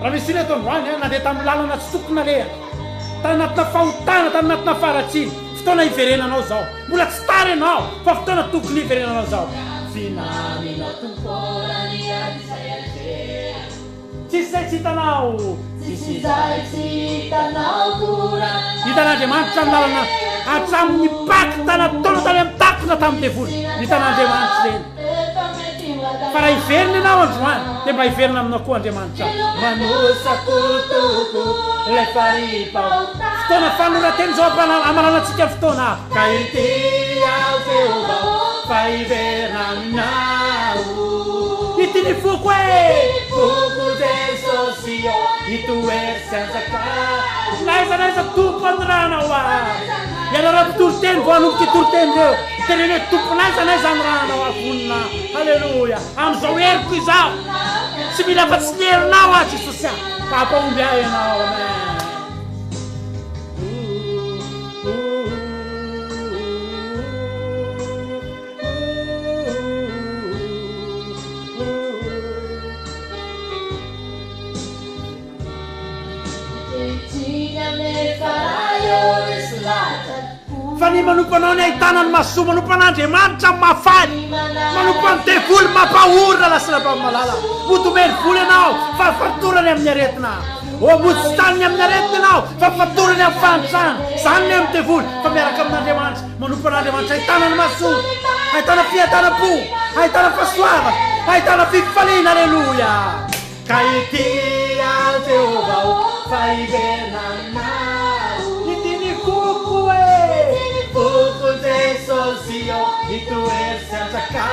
Raha misy olona eto androany ah, nandeha tamin'ny lalana tsy tokony nalehany, tany anatina fahotana, tany anatina faharatsiana, fotoana hiverenanao izao. Mbola tsy tara ianao, fa fotoana tokony hiverenanao izao. Finamina Tompo raha ny ady izay atrehako. Tsisy izay tsy hitanao. Tsisy izay tsy hitanao koa. Hitan'Andriamanitra ny lalana hatramin'ny pacte nataonao tany amin'ny takona tamin'ny devoly. Hitan'Andriamanitra ireny. Fa raha hiverina ianao androany dia mba hiverina aminao koa Andriamanitra. Manosakotoko ilay farihy-pahotana. Fotoana fanoratena izao hamaranantsika ny fotoana. Ka ity aho Jehovah fa hiverina aminao. Ity ny foko e! Foko Jesosy ô, hitoery sy hanjaka. N'aiza n'aiza Tompo anirahanao ahy. Ianareo mpitory teny vao hanomboka hitory teny ireo, teneno hoe Tompo n'aiza n'aiza anirahanao ahy vonona. Aleloia. Amin'izao heriko izao, tsy mila afa-tsy ny herinao aho Jesosy ah, fa hampahomby ahy Ianao. Amen. Fa ny manompo anao ny ahitana ny mahasoa, manompo an'Andriamanitra ny mahafaly, manompo an'ny devoly mampahory rahalahy sy rahavavy malala. Mody omeny vola ianao fa fatorany amin'ny aretina. Oh, mody tsy taniny amin'ny aretina ianao fa fatorany amin'ny fahantrana. Izany ny amin'ny devoly fa miaraka amin'Andriamanitra. Manompo an'Andriamanitra ahitana ny mahasoa, ahitana fiadanam-po, ahitana fahasoavana, ahitana fifaliana. Aleloia! Ka ity aho Jehovah ô. fa hiverina aminao. Ity ny foko e, foko Jesosy ô, hitoery sy hanjaka.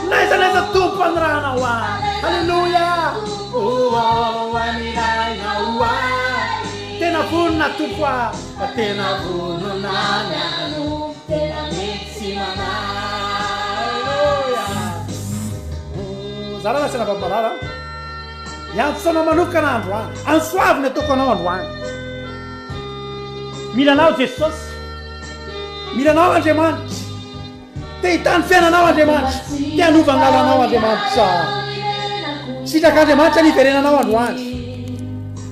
N'aiza n'aiza Tompo anirahanao ahy. Aleloia. O ô, anirahinao ahy. Tena vonona Tompo ah. Fa tena vonona ny hanompo, tena mety tsy manahy. Aleloia. Zara na tsy anabavy-malala. Hiantso anao manokana androany. Antso avo ny ataoko anao androany. Mila anao Jesosy. Mila anao Andriamanitra. Te hitahy ny fiainanao Andriamanitra. Te hanova ny lalanao Andriamanitra. Sitrak'Andriamanitra ny hiverenanao androany.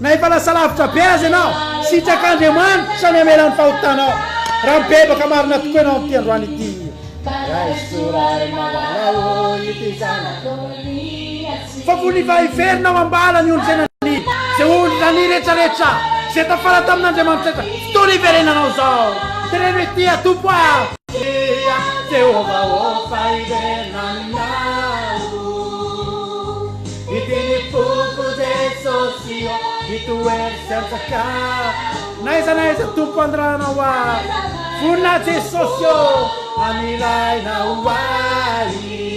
Na efa lasa lavitra be aza ianao, sitrak'Andriamanitra ny hamela ny fahotanao. Raha mibebaka marina tokoa ianao amin'ity androany ity. Raiso Ray malala ô ity zanakao. Fa fony efa hiverina ao am-bala ny ondry izay naniry, izay ondry naniry rehetra rehetra, izay tafala tamin'Andriamanitra rehetra, fotoana hiverenanao izao. Teneno hoe, Tia Tompo aho. Tia Jehovah ô fa hiverina aminao. Ity ny foko Jesosy ô, hitoery sy hanjaka. N'aiza n'aiza Tompo andrana ho ahy. Vonona Jesosy ô, anilaina ho ahy.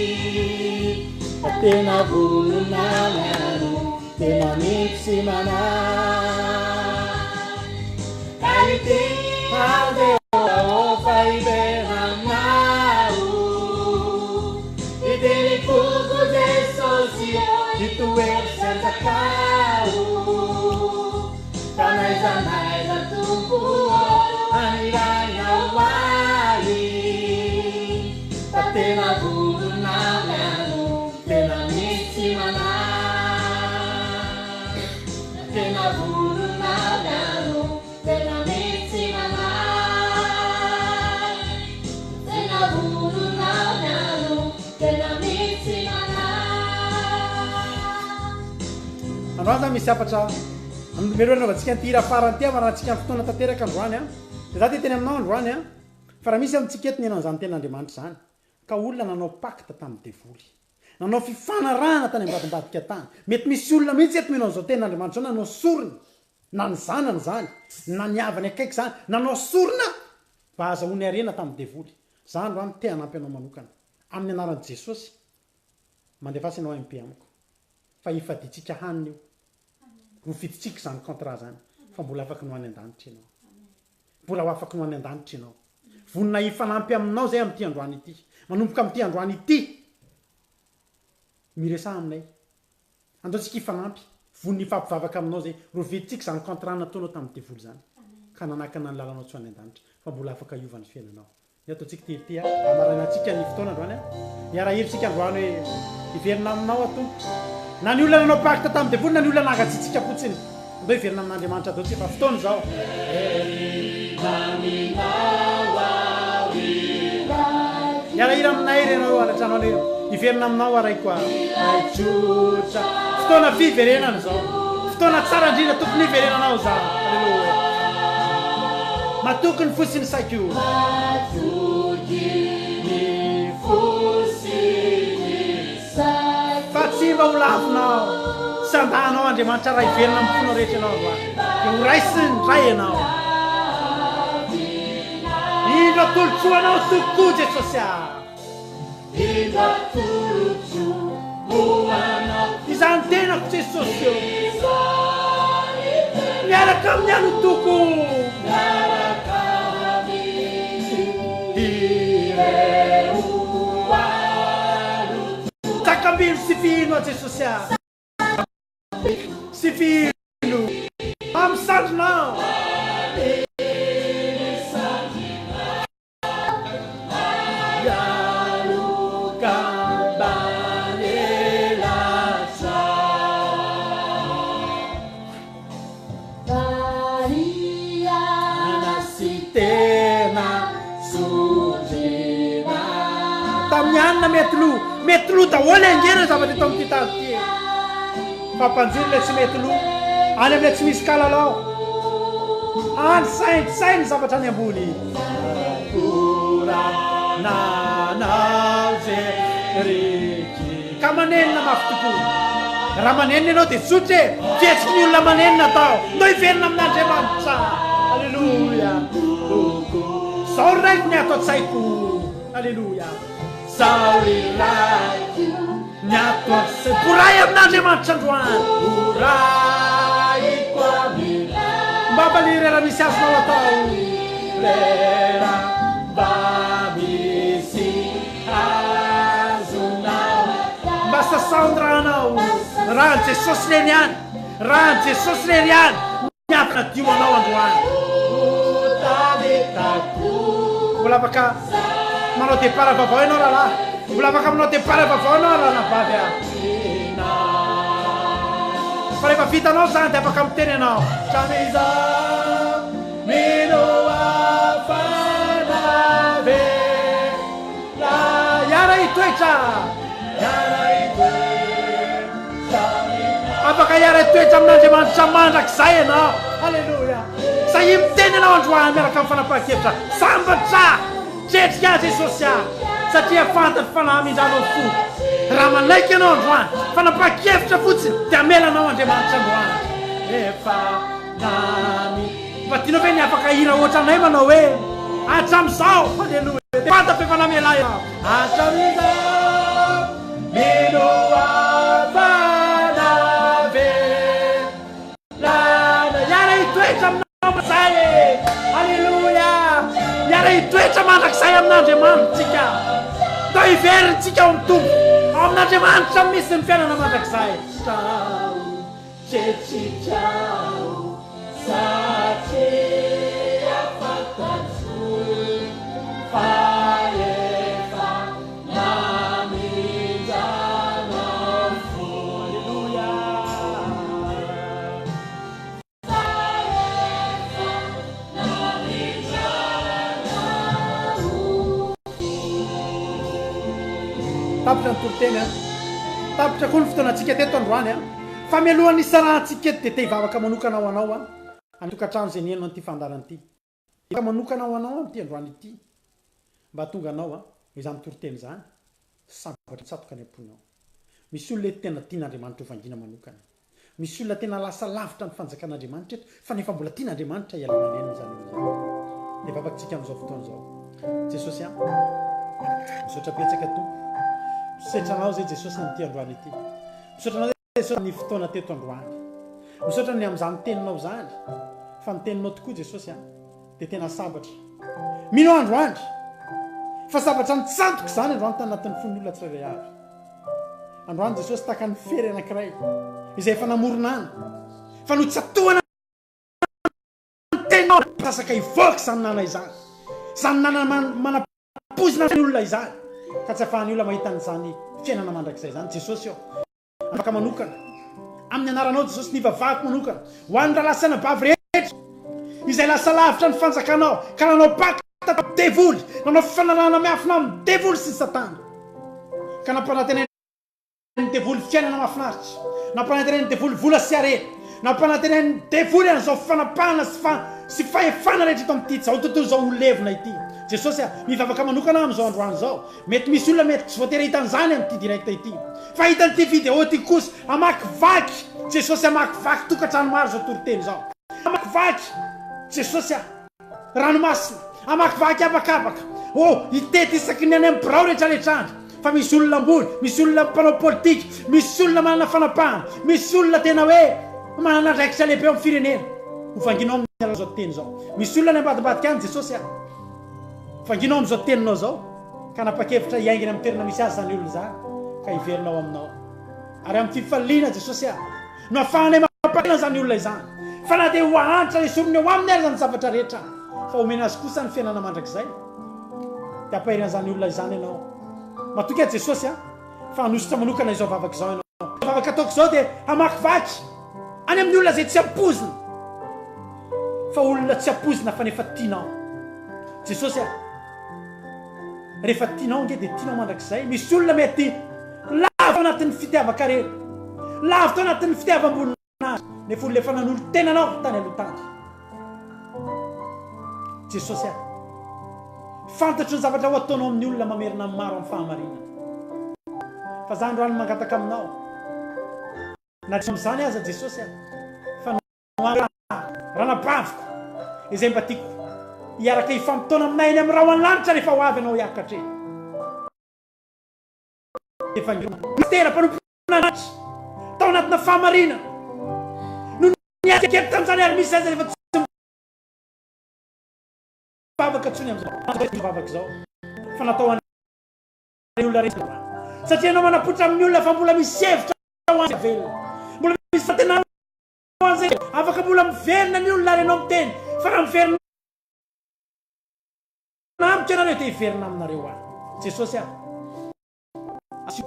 Fa tena vonona ny hanompo, tena mino sy manahy. Ka ity aho Jehovah ô, fa hiverina aminao. Ity ny foko Jesosy ô, hitoery sy hanjakao. Ka n'aiza n'aiza Tompo ô, anirahinao ahy. Fa tena vonona ny hanompo, tena misy tsy manahy. Tena vonona ny hanompo, tena misy tsy manahy. Tena vonona ny hanompo, tena misy tsy manahy. Androany zany misy hafatra mialoha anaovantsika an'ity hira farany ity hamaranantsika ny fotoana tanteraka androany an. Dia za te hiteny aminao androany an, fa raha misy amintsika eto niaina an'izany tenin'Andriamanitra izany, ka olona nanao pacte tamin'ny devoly, nanao fifanarahana tany ambadimbadika tany, mety misy olona mihitsy eto mino an'izao tenin'Andriamanitra izao nanao sorona, na ny zanany izany, na ny havany akaiky izany, nanao sorona mba hahazahoany harena tamin'ny devoly. Za androany te hanampy anao manokana. Amin'ny anaran'i Jesosy, mandefasa ianao MP amiko. Fa hifadiantsika hanina io. Rovidintsika izany contrat izany fa mbola afaky ny ho any an-danitra ianao. Mbola ho afaky ny ho any an-danitra ianao. Vonona hifanampy aminao izay amin'ity androany ity. Manomboka amin'ity androany ity. Miresaha aminay. Andao tsika hifanampy. Vonona hifampivavaka aminao izay. Rovidintsika izany contrat nataonao tamin'ny devoly izany. Ka nanakana ny lalanao tsy ho any an-danitra. Fa mbola afaka hiova ny fiainanao. Ny ataontsika ity ity a, hamarainantsika ny fotoana androany a. Hiara-hira isika androany hoe, Hiverina aminao aho Tompo. Na ny olona nanao pacte tamin'ny devoly na ny olona nangatsiatsiaka fotsiny. Andao hiverina amin'Andriamanitra daholo tsika fa fotoana izao. Hiverina aminao aho ry Raiko. Hiara-hira aminay re ianao any an-trano any hoe, Hiverina aminao aho Raiko a. Ray tsotra. Fotoana fiverenana izao. Fotoana tsara indrindra tokony hiverenanao izany. Aleloia. Matoky ny fo sy ny saiko. Matoky ny fo sy ny saiko. Fa tsy mba ho lavinao. Tsy handahanao Andriamanitra raha hiverina amin'ny fonao rehetra ianao androany. Dia ho raisiny indray ianao. Indro atolotro ho anao tokoa Jesosy ah. Izany tenako Jesosy ô. Miaraka amin'ny alotoko. Takambilo sy fihino aho Jesosy ah. Sy fihino amin'ny sandrinao. Tamin'ny alina mety lo, mety lo daholo ange ireo zavatra eto amin'ity tany ity e. Fa mpanjiro ilay tsy mety lo, any amin'ilay tsy misy kalalao. Any saintsaino ny zavatra any ambony. Ka manenina mafy tokoa. Raha manenina ianao dia tsotra e! Fihetsiky ny olona manenina atao. Ndao hiverina amin'Andriamanitra. Aleloia. Zao ry raiko ny ato an-tsaiko. Aleloia. Zao ry raiko ny ato an-tsaiko. Boray amin'Andriamanitra androany. Borahiko amin. Mba valiry raha misy azonao atao. Raha mba misy Azonao mba sasao ny ranao. Ran'i Jesosy irery ihany, ran'i Jesosy irery ihany ny hampanadio anao androany. Mbola afaka manao départ vaovao ianao rahalahy. Mbola afaka manao départ vaovao ianao ranabavy a. Fa rehefa vitanao izany dia afaka miteny ianao. Hatramin'izao mino aho fa naverina. Hiara hitoetra. Hiara hitoetra. Afaka hiara hitoetra amin'Andriamanitra mandrakizay ianao. Aleloia. Sahia miteny ianao androany miaraka amin'ny fanapahan-kevitra. Sambatra! Tretrika ahy Jesosy ah! Satria fantatro fa nahamindranao fo. Raha manaiky ianao androany, fanapahan-kevitra fotsiny dia hamela anao Andriamanitra androany. Efa nami. Mba tianao ve ny afaka hira ohatranay manao hoe hatramin'izao, aleloia, dia fantatro efa namela ahy ianao. Hatramin'izao, mino aho fa navelana. Hiara hitoetra aminao mandrakizay e! Aleloia! Hiara hitoetra mandrakizay amin'Andriamanitsika. Ndao hiverintsika ao amin'ny Tompo. Ao amin'Andriamanitra misy ny fiainana mandrakizay. Tsetsetrao satria fantatro fa efa namindranao fo. Aleloia. Fa efa namindranao fo. Tapitra ny toriteny an. Tapitra koa ny fotoanantsika teto androany an. Fa mialohan'ny hisarahantsika eto dia te hivavaka manokana ho anao aho, any an-tokantrano izay nihaino an'ity fandaharana ity. Hivavaka manokana ho anao aho amin'ity androany ity, mba hahatonga anao izany toriteny izany sambatra mitsatoka any am-ponao. Misy olona eto tena tian'Andriamanitra hovangiana manokana. Misy olona tena lasa lavitra ny fanjakan'Andriamanitra eto, fa nefa mbola tian'Andriamanitra hialana nenina izany olona izany. Dia vavakitsika amin'izao fotoana izao. Jesosy an, misaotra betsaka Tompo. Misaotra anao izay Jesosy amin'ity androany ity. Misaotra anao Jesosy amin'ny fotoana teto androany. Misaotra ny amin'izany teninao izany, fa ny teninao tokoa Jesosy an, dia tena sabatra. Mino aho androany fa sabatra nitsantoka izany androany tanatin'ny fon'ny olona tsirairay avy. Androany Jesosy tahaka ny fery anankiray izay efa namorona ana, fa notsatohana ny teninao sasaka hivoaka izany nana izany. Izany nana manam-poizina ny olona izany, ka tsy afahan'ny olona mahita an'izany fiainana mandrakizay izany. Jesosy ô, afaka manokana amin'ny anaranao Jesosy ny vavahako manokana ho an'ny rahalahy sy anabavy rehetra izay lasa lavitra ny fanjakanao ka nanao pacte tamin'ny devoly, nanao fifanarahana miafina amin'ny devoly sy ny satana ka nampanantenain'ny devoly fiainana mahafinaritra, nampanantenain'ny devoly vola sy harena, nampanantenain'ny devoly an'izao fanapahana sy fa sy fahefana rehetra eto amin'ity izao tontolo izao ho levona ity. Jesosy a, mivavaka manokana aho amin'izao androany izao. Mety misy olona mety tsy voatery hahita an'izany amin'ity direct ity. Fa hita an'ity vidéo ity kosa, hamakivaky Jesosy hamakivaky tokantrano maro izao toriteny izao. Hamakivaky Jesosy a! Ranomasina, hamakivaky habakabaka. Oh, hitety isaky ny any amin'ny birao rehetra rehetra any. Fa misy olona ambony, misy olona mpanao politika, misy olona manana fanapahana, misy olona tena hoe manana andraikitra lehibe ao amin'ny firenena. Ho vanginao amin'ny alalan'izao teny izao. Misy olona any ambadimbadika any Jesosy a! Vanginao amin'izao teninao izao, ka hanapa-kevitra hiainga eny amin'ny toerana misy azy izany olona izany, ka hiverina ao aminao. Ary amin'ny fifaliana, Jesosy ah, no ahafahanay mampalahelo an'izany olona izany. Fa na dia ho ahantra esorina eo aminy aza ny zavatra rehetra, fa omena azy kosa ny fiainana mandrakizay, dia hampahery an'izany olona izany Ianao. Matoky aho, Jesosy ah, fa hanosotra manokana izao vavaka izao Ianao. Izao vavaka ataoko izao dia hamakivaky any amin'ny olona izay tsy ampoizina, fa olona tsy ampoizina fa nefa tianao. Jesosy a! Rehefa tianao ange dia tianao mandrakizay. Misy olona mety lavo tao anatin'ny fitiavan-karena, lavo tao anatin'ny fitiavam-boninahitra, nefa olona efa nanolo-tena anao tany aloha tany. Jesosy a! Fantatro ny zavatra ho ataonao amin'ny olona mamerina ny maro amin'ny fahamarinana. Fa za androany mangataka aminao. Na tsy amin'izany aza Jesosy a, fa noho ranabaviko izay mba tiako hiaraka hifampitaona aminay eny amin'ny rahona lanitra rehefa ho avy ianao hiakatra eny. Efa Estera mpanompon'Andriamanitra tao anatina fahamarinana no niatrika kely tamin'izany ary misy aza efa tsy mivavaka intsony amin'izao vavaka izao fa natao an'ireo olona rehetra satria ianao manapoitra amin'ny olona fa mbola misy hevitra ho an'izay velona mbola misy fanantenana ho an'izay afaka mbola miverina ny olona ary ianao miteny fa raha miverina amiko ianareo dia hiverina aminareo aho Jesosy aho Asio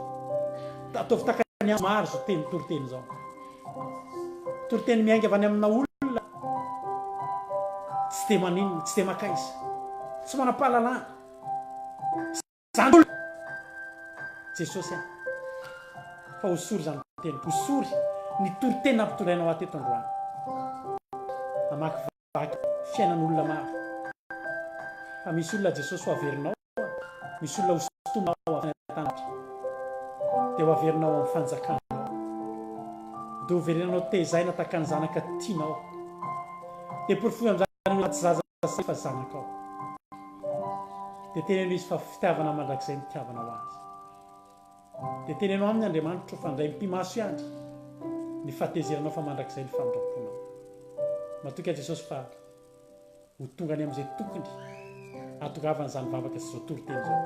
ataovy takany andro maro izao teny toriteny izao. Toriteny miainga avy any amina olona tsy dia maninona, tsy dia makaiza, tsy manam-pahalalana. Zany olona Jesosy aho. Fa hosory izany teny, hosory ny toriteny nampitondrainao ahy teto androany. Hamakivaky fiainan'olona maro. Fa misy olona Jesosy ho averinao. Misy olona ho sintominao avy any an-danitra, dia ho averinao amin'ny fanjakanao, dia ho verenanao tezaina tahaka ny zanaka tianao, dia porofoy amin'izany olona tsy zaza fa zanakao, dia teneno izy fa fitiavana mandrakizay ny itiavanao azy, dia teneno aminy Andriamanitro fa indray mipi-maso ihany ny fahatezeranao fa mandrakizay ny famindram-ponao. Matoky aho Jesosy fa. ho tonga any amin'izay tokony hahatongavana izany vavaka sy izao toriteny izao.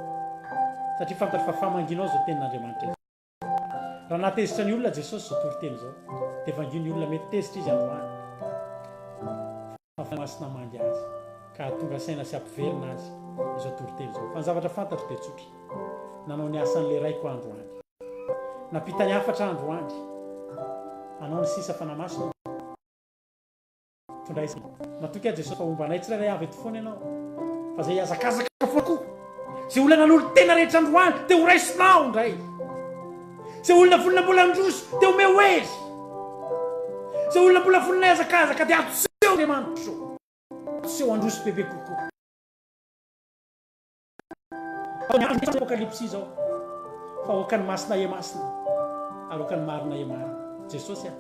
Satria fantatro fa famangianao izao tenin'Andriamanitra izao. Raha nahatezitra ny olona Jesosy izao toriteny izao, dia vangio ny olona mety tezitra izy androany. Fa Fanahy Masina hamangy azy, ka hahatonga saina sy hampiverina azy izao toriteny izao. Fa ny zavatra fantatro dia tsotra. Nanao ny asan'ilay Raiko aho androany. Nampita ny hafatra aho androany. Anao ny sisa Fanahy Masina. Tondraiza. Matoky aho Jesosy fa homba anay tsirairay avy eto foana ianao. Fa zay hihazakazaka foana koa. Zay olona nanolo-tena rehetra androany dia ho raisinao indray. Zay olona vonona mbola handroso dia omeo hery. Zay olona mbola vonona hihazakazaka dia atoseo Andriamanitro. Atoseo handroso bebe kokoa. Apokalypsy izao fa aoka ny masina he masina ary aoka ny marina he marina. Jesosy a!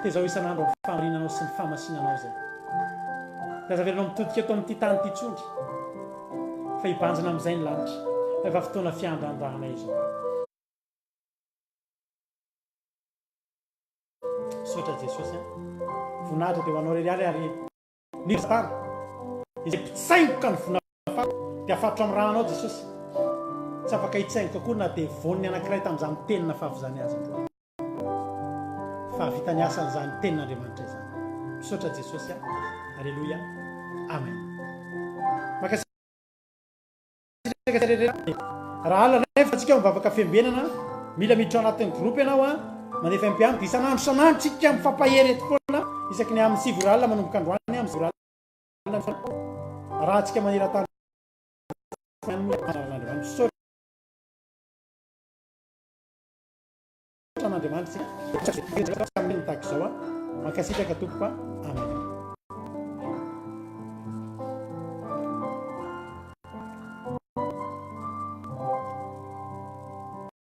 Tezao isan'andro amin'ny fahamarinanao sy ny fahamasinanao izay. Dia aza averinao mitodika eto amin'ity tany ity intsony fa hibanjina amin'izay ny lanitra fa efa fotoana fiandrandrana izao. Misaotra Jesosy a! Voninahitra dia ho anao irery ihany ary Ny Satana, izay mpitsaingoka ny voa nafafy, dia afatotra amin'ny ranao Jesosy. Tsy afaka hitsaingoka akory na dia voan'ny anankiray tamin'izany teny nafafy izany aza androany. Fa hahavita ny asany izany tenin'Andriamanitra izany. Misaotra Jesosy a. Aleloia. Amen. Mankasitraka. Raha alina nefa tsika mivavaka fiambenana, mila miditra ao anatin'ny groupe ianao a, mandefa MP amiko, isan'andro isan'andro tsika mifampahery eto foana, isaky ny amin'ny 9 ora alina manomboka androany amin'ny 9 ora alina raha tsika maneran-tany misaotra an'Andriamanitra tsika amin'ny tahaka izao a, mankasitraka tompoko a, amen.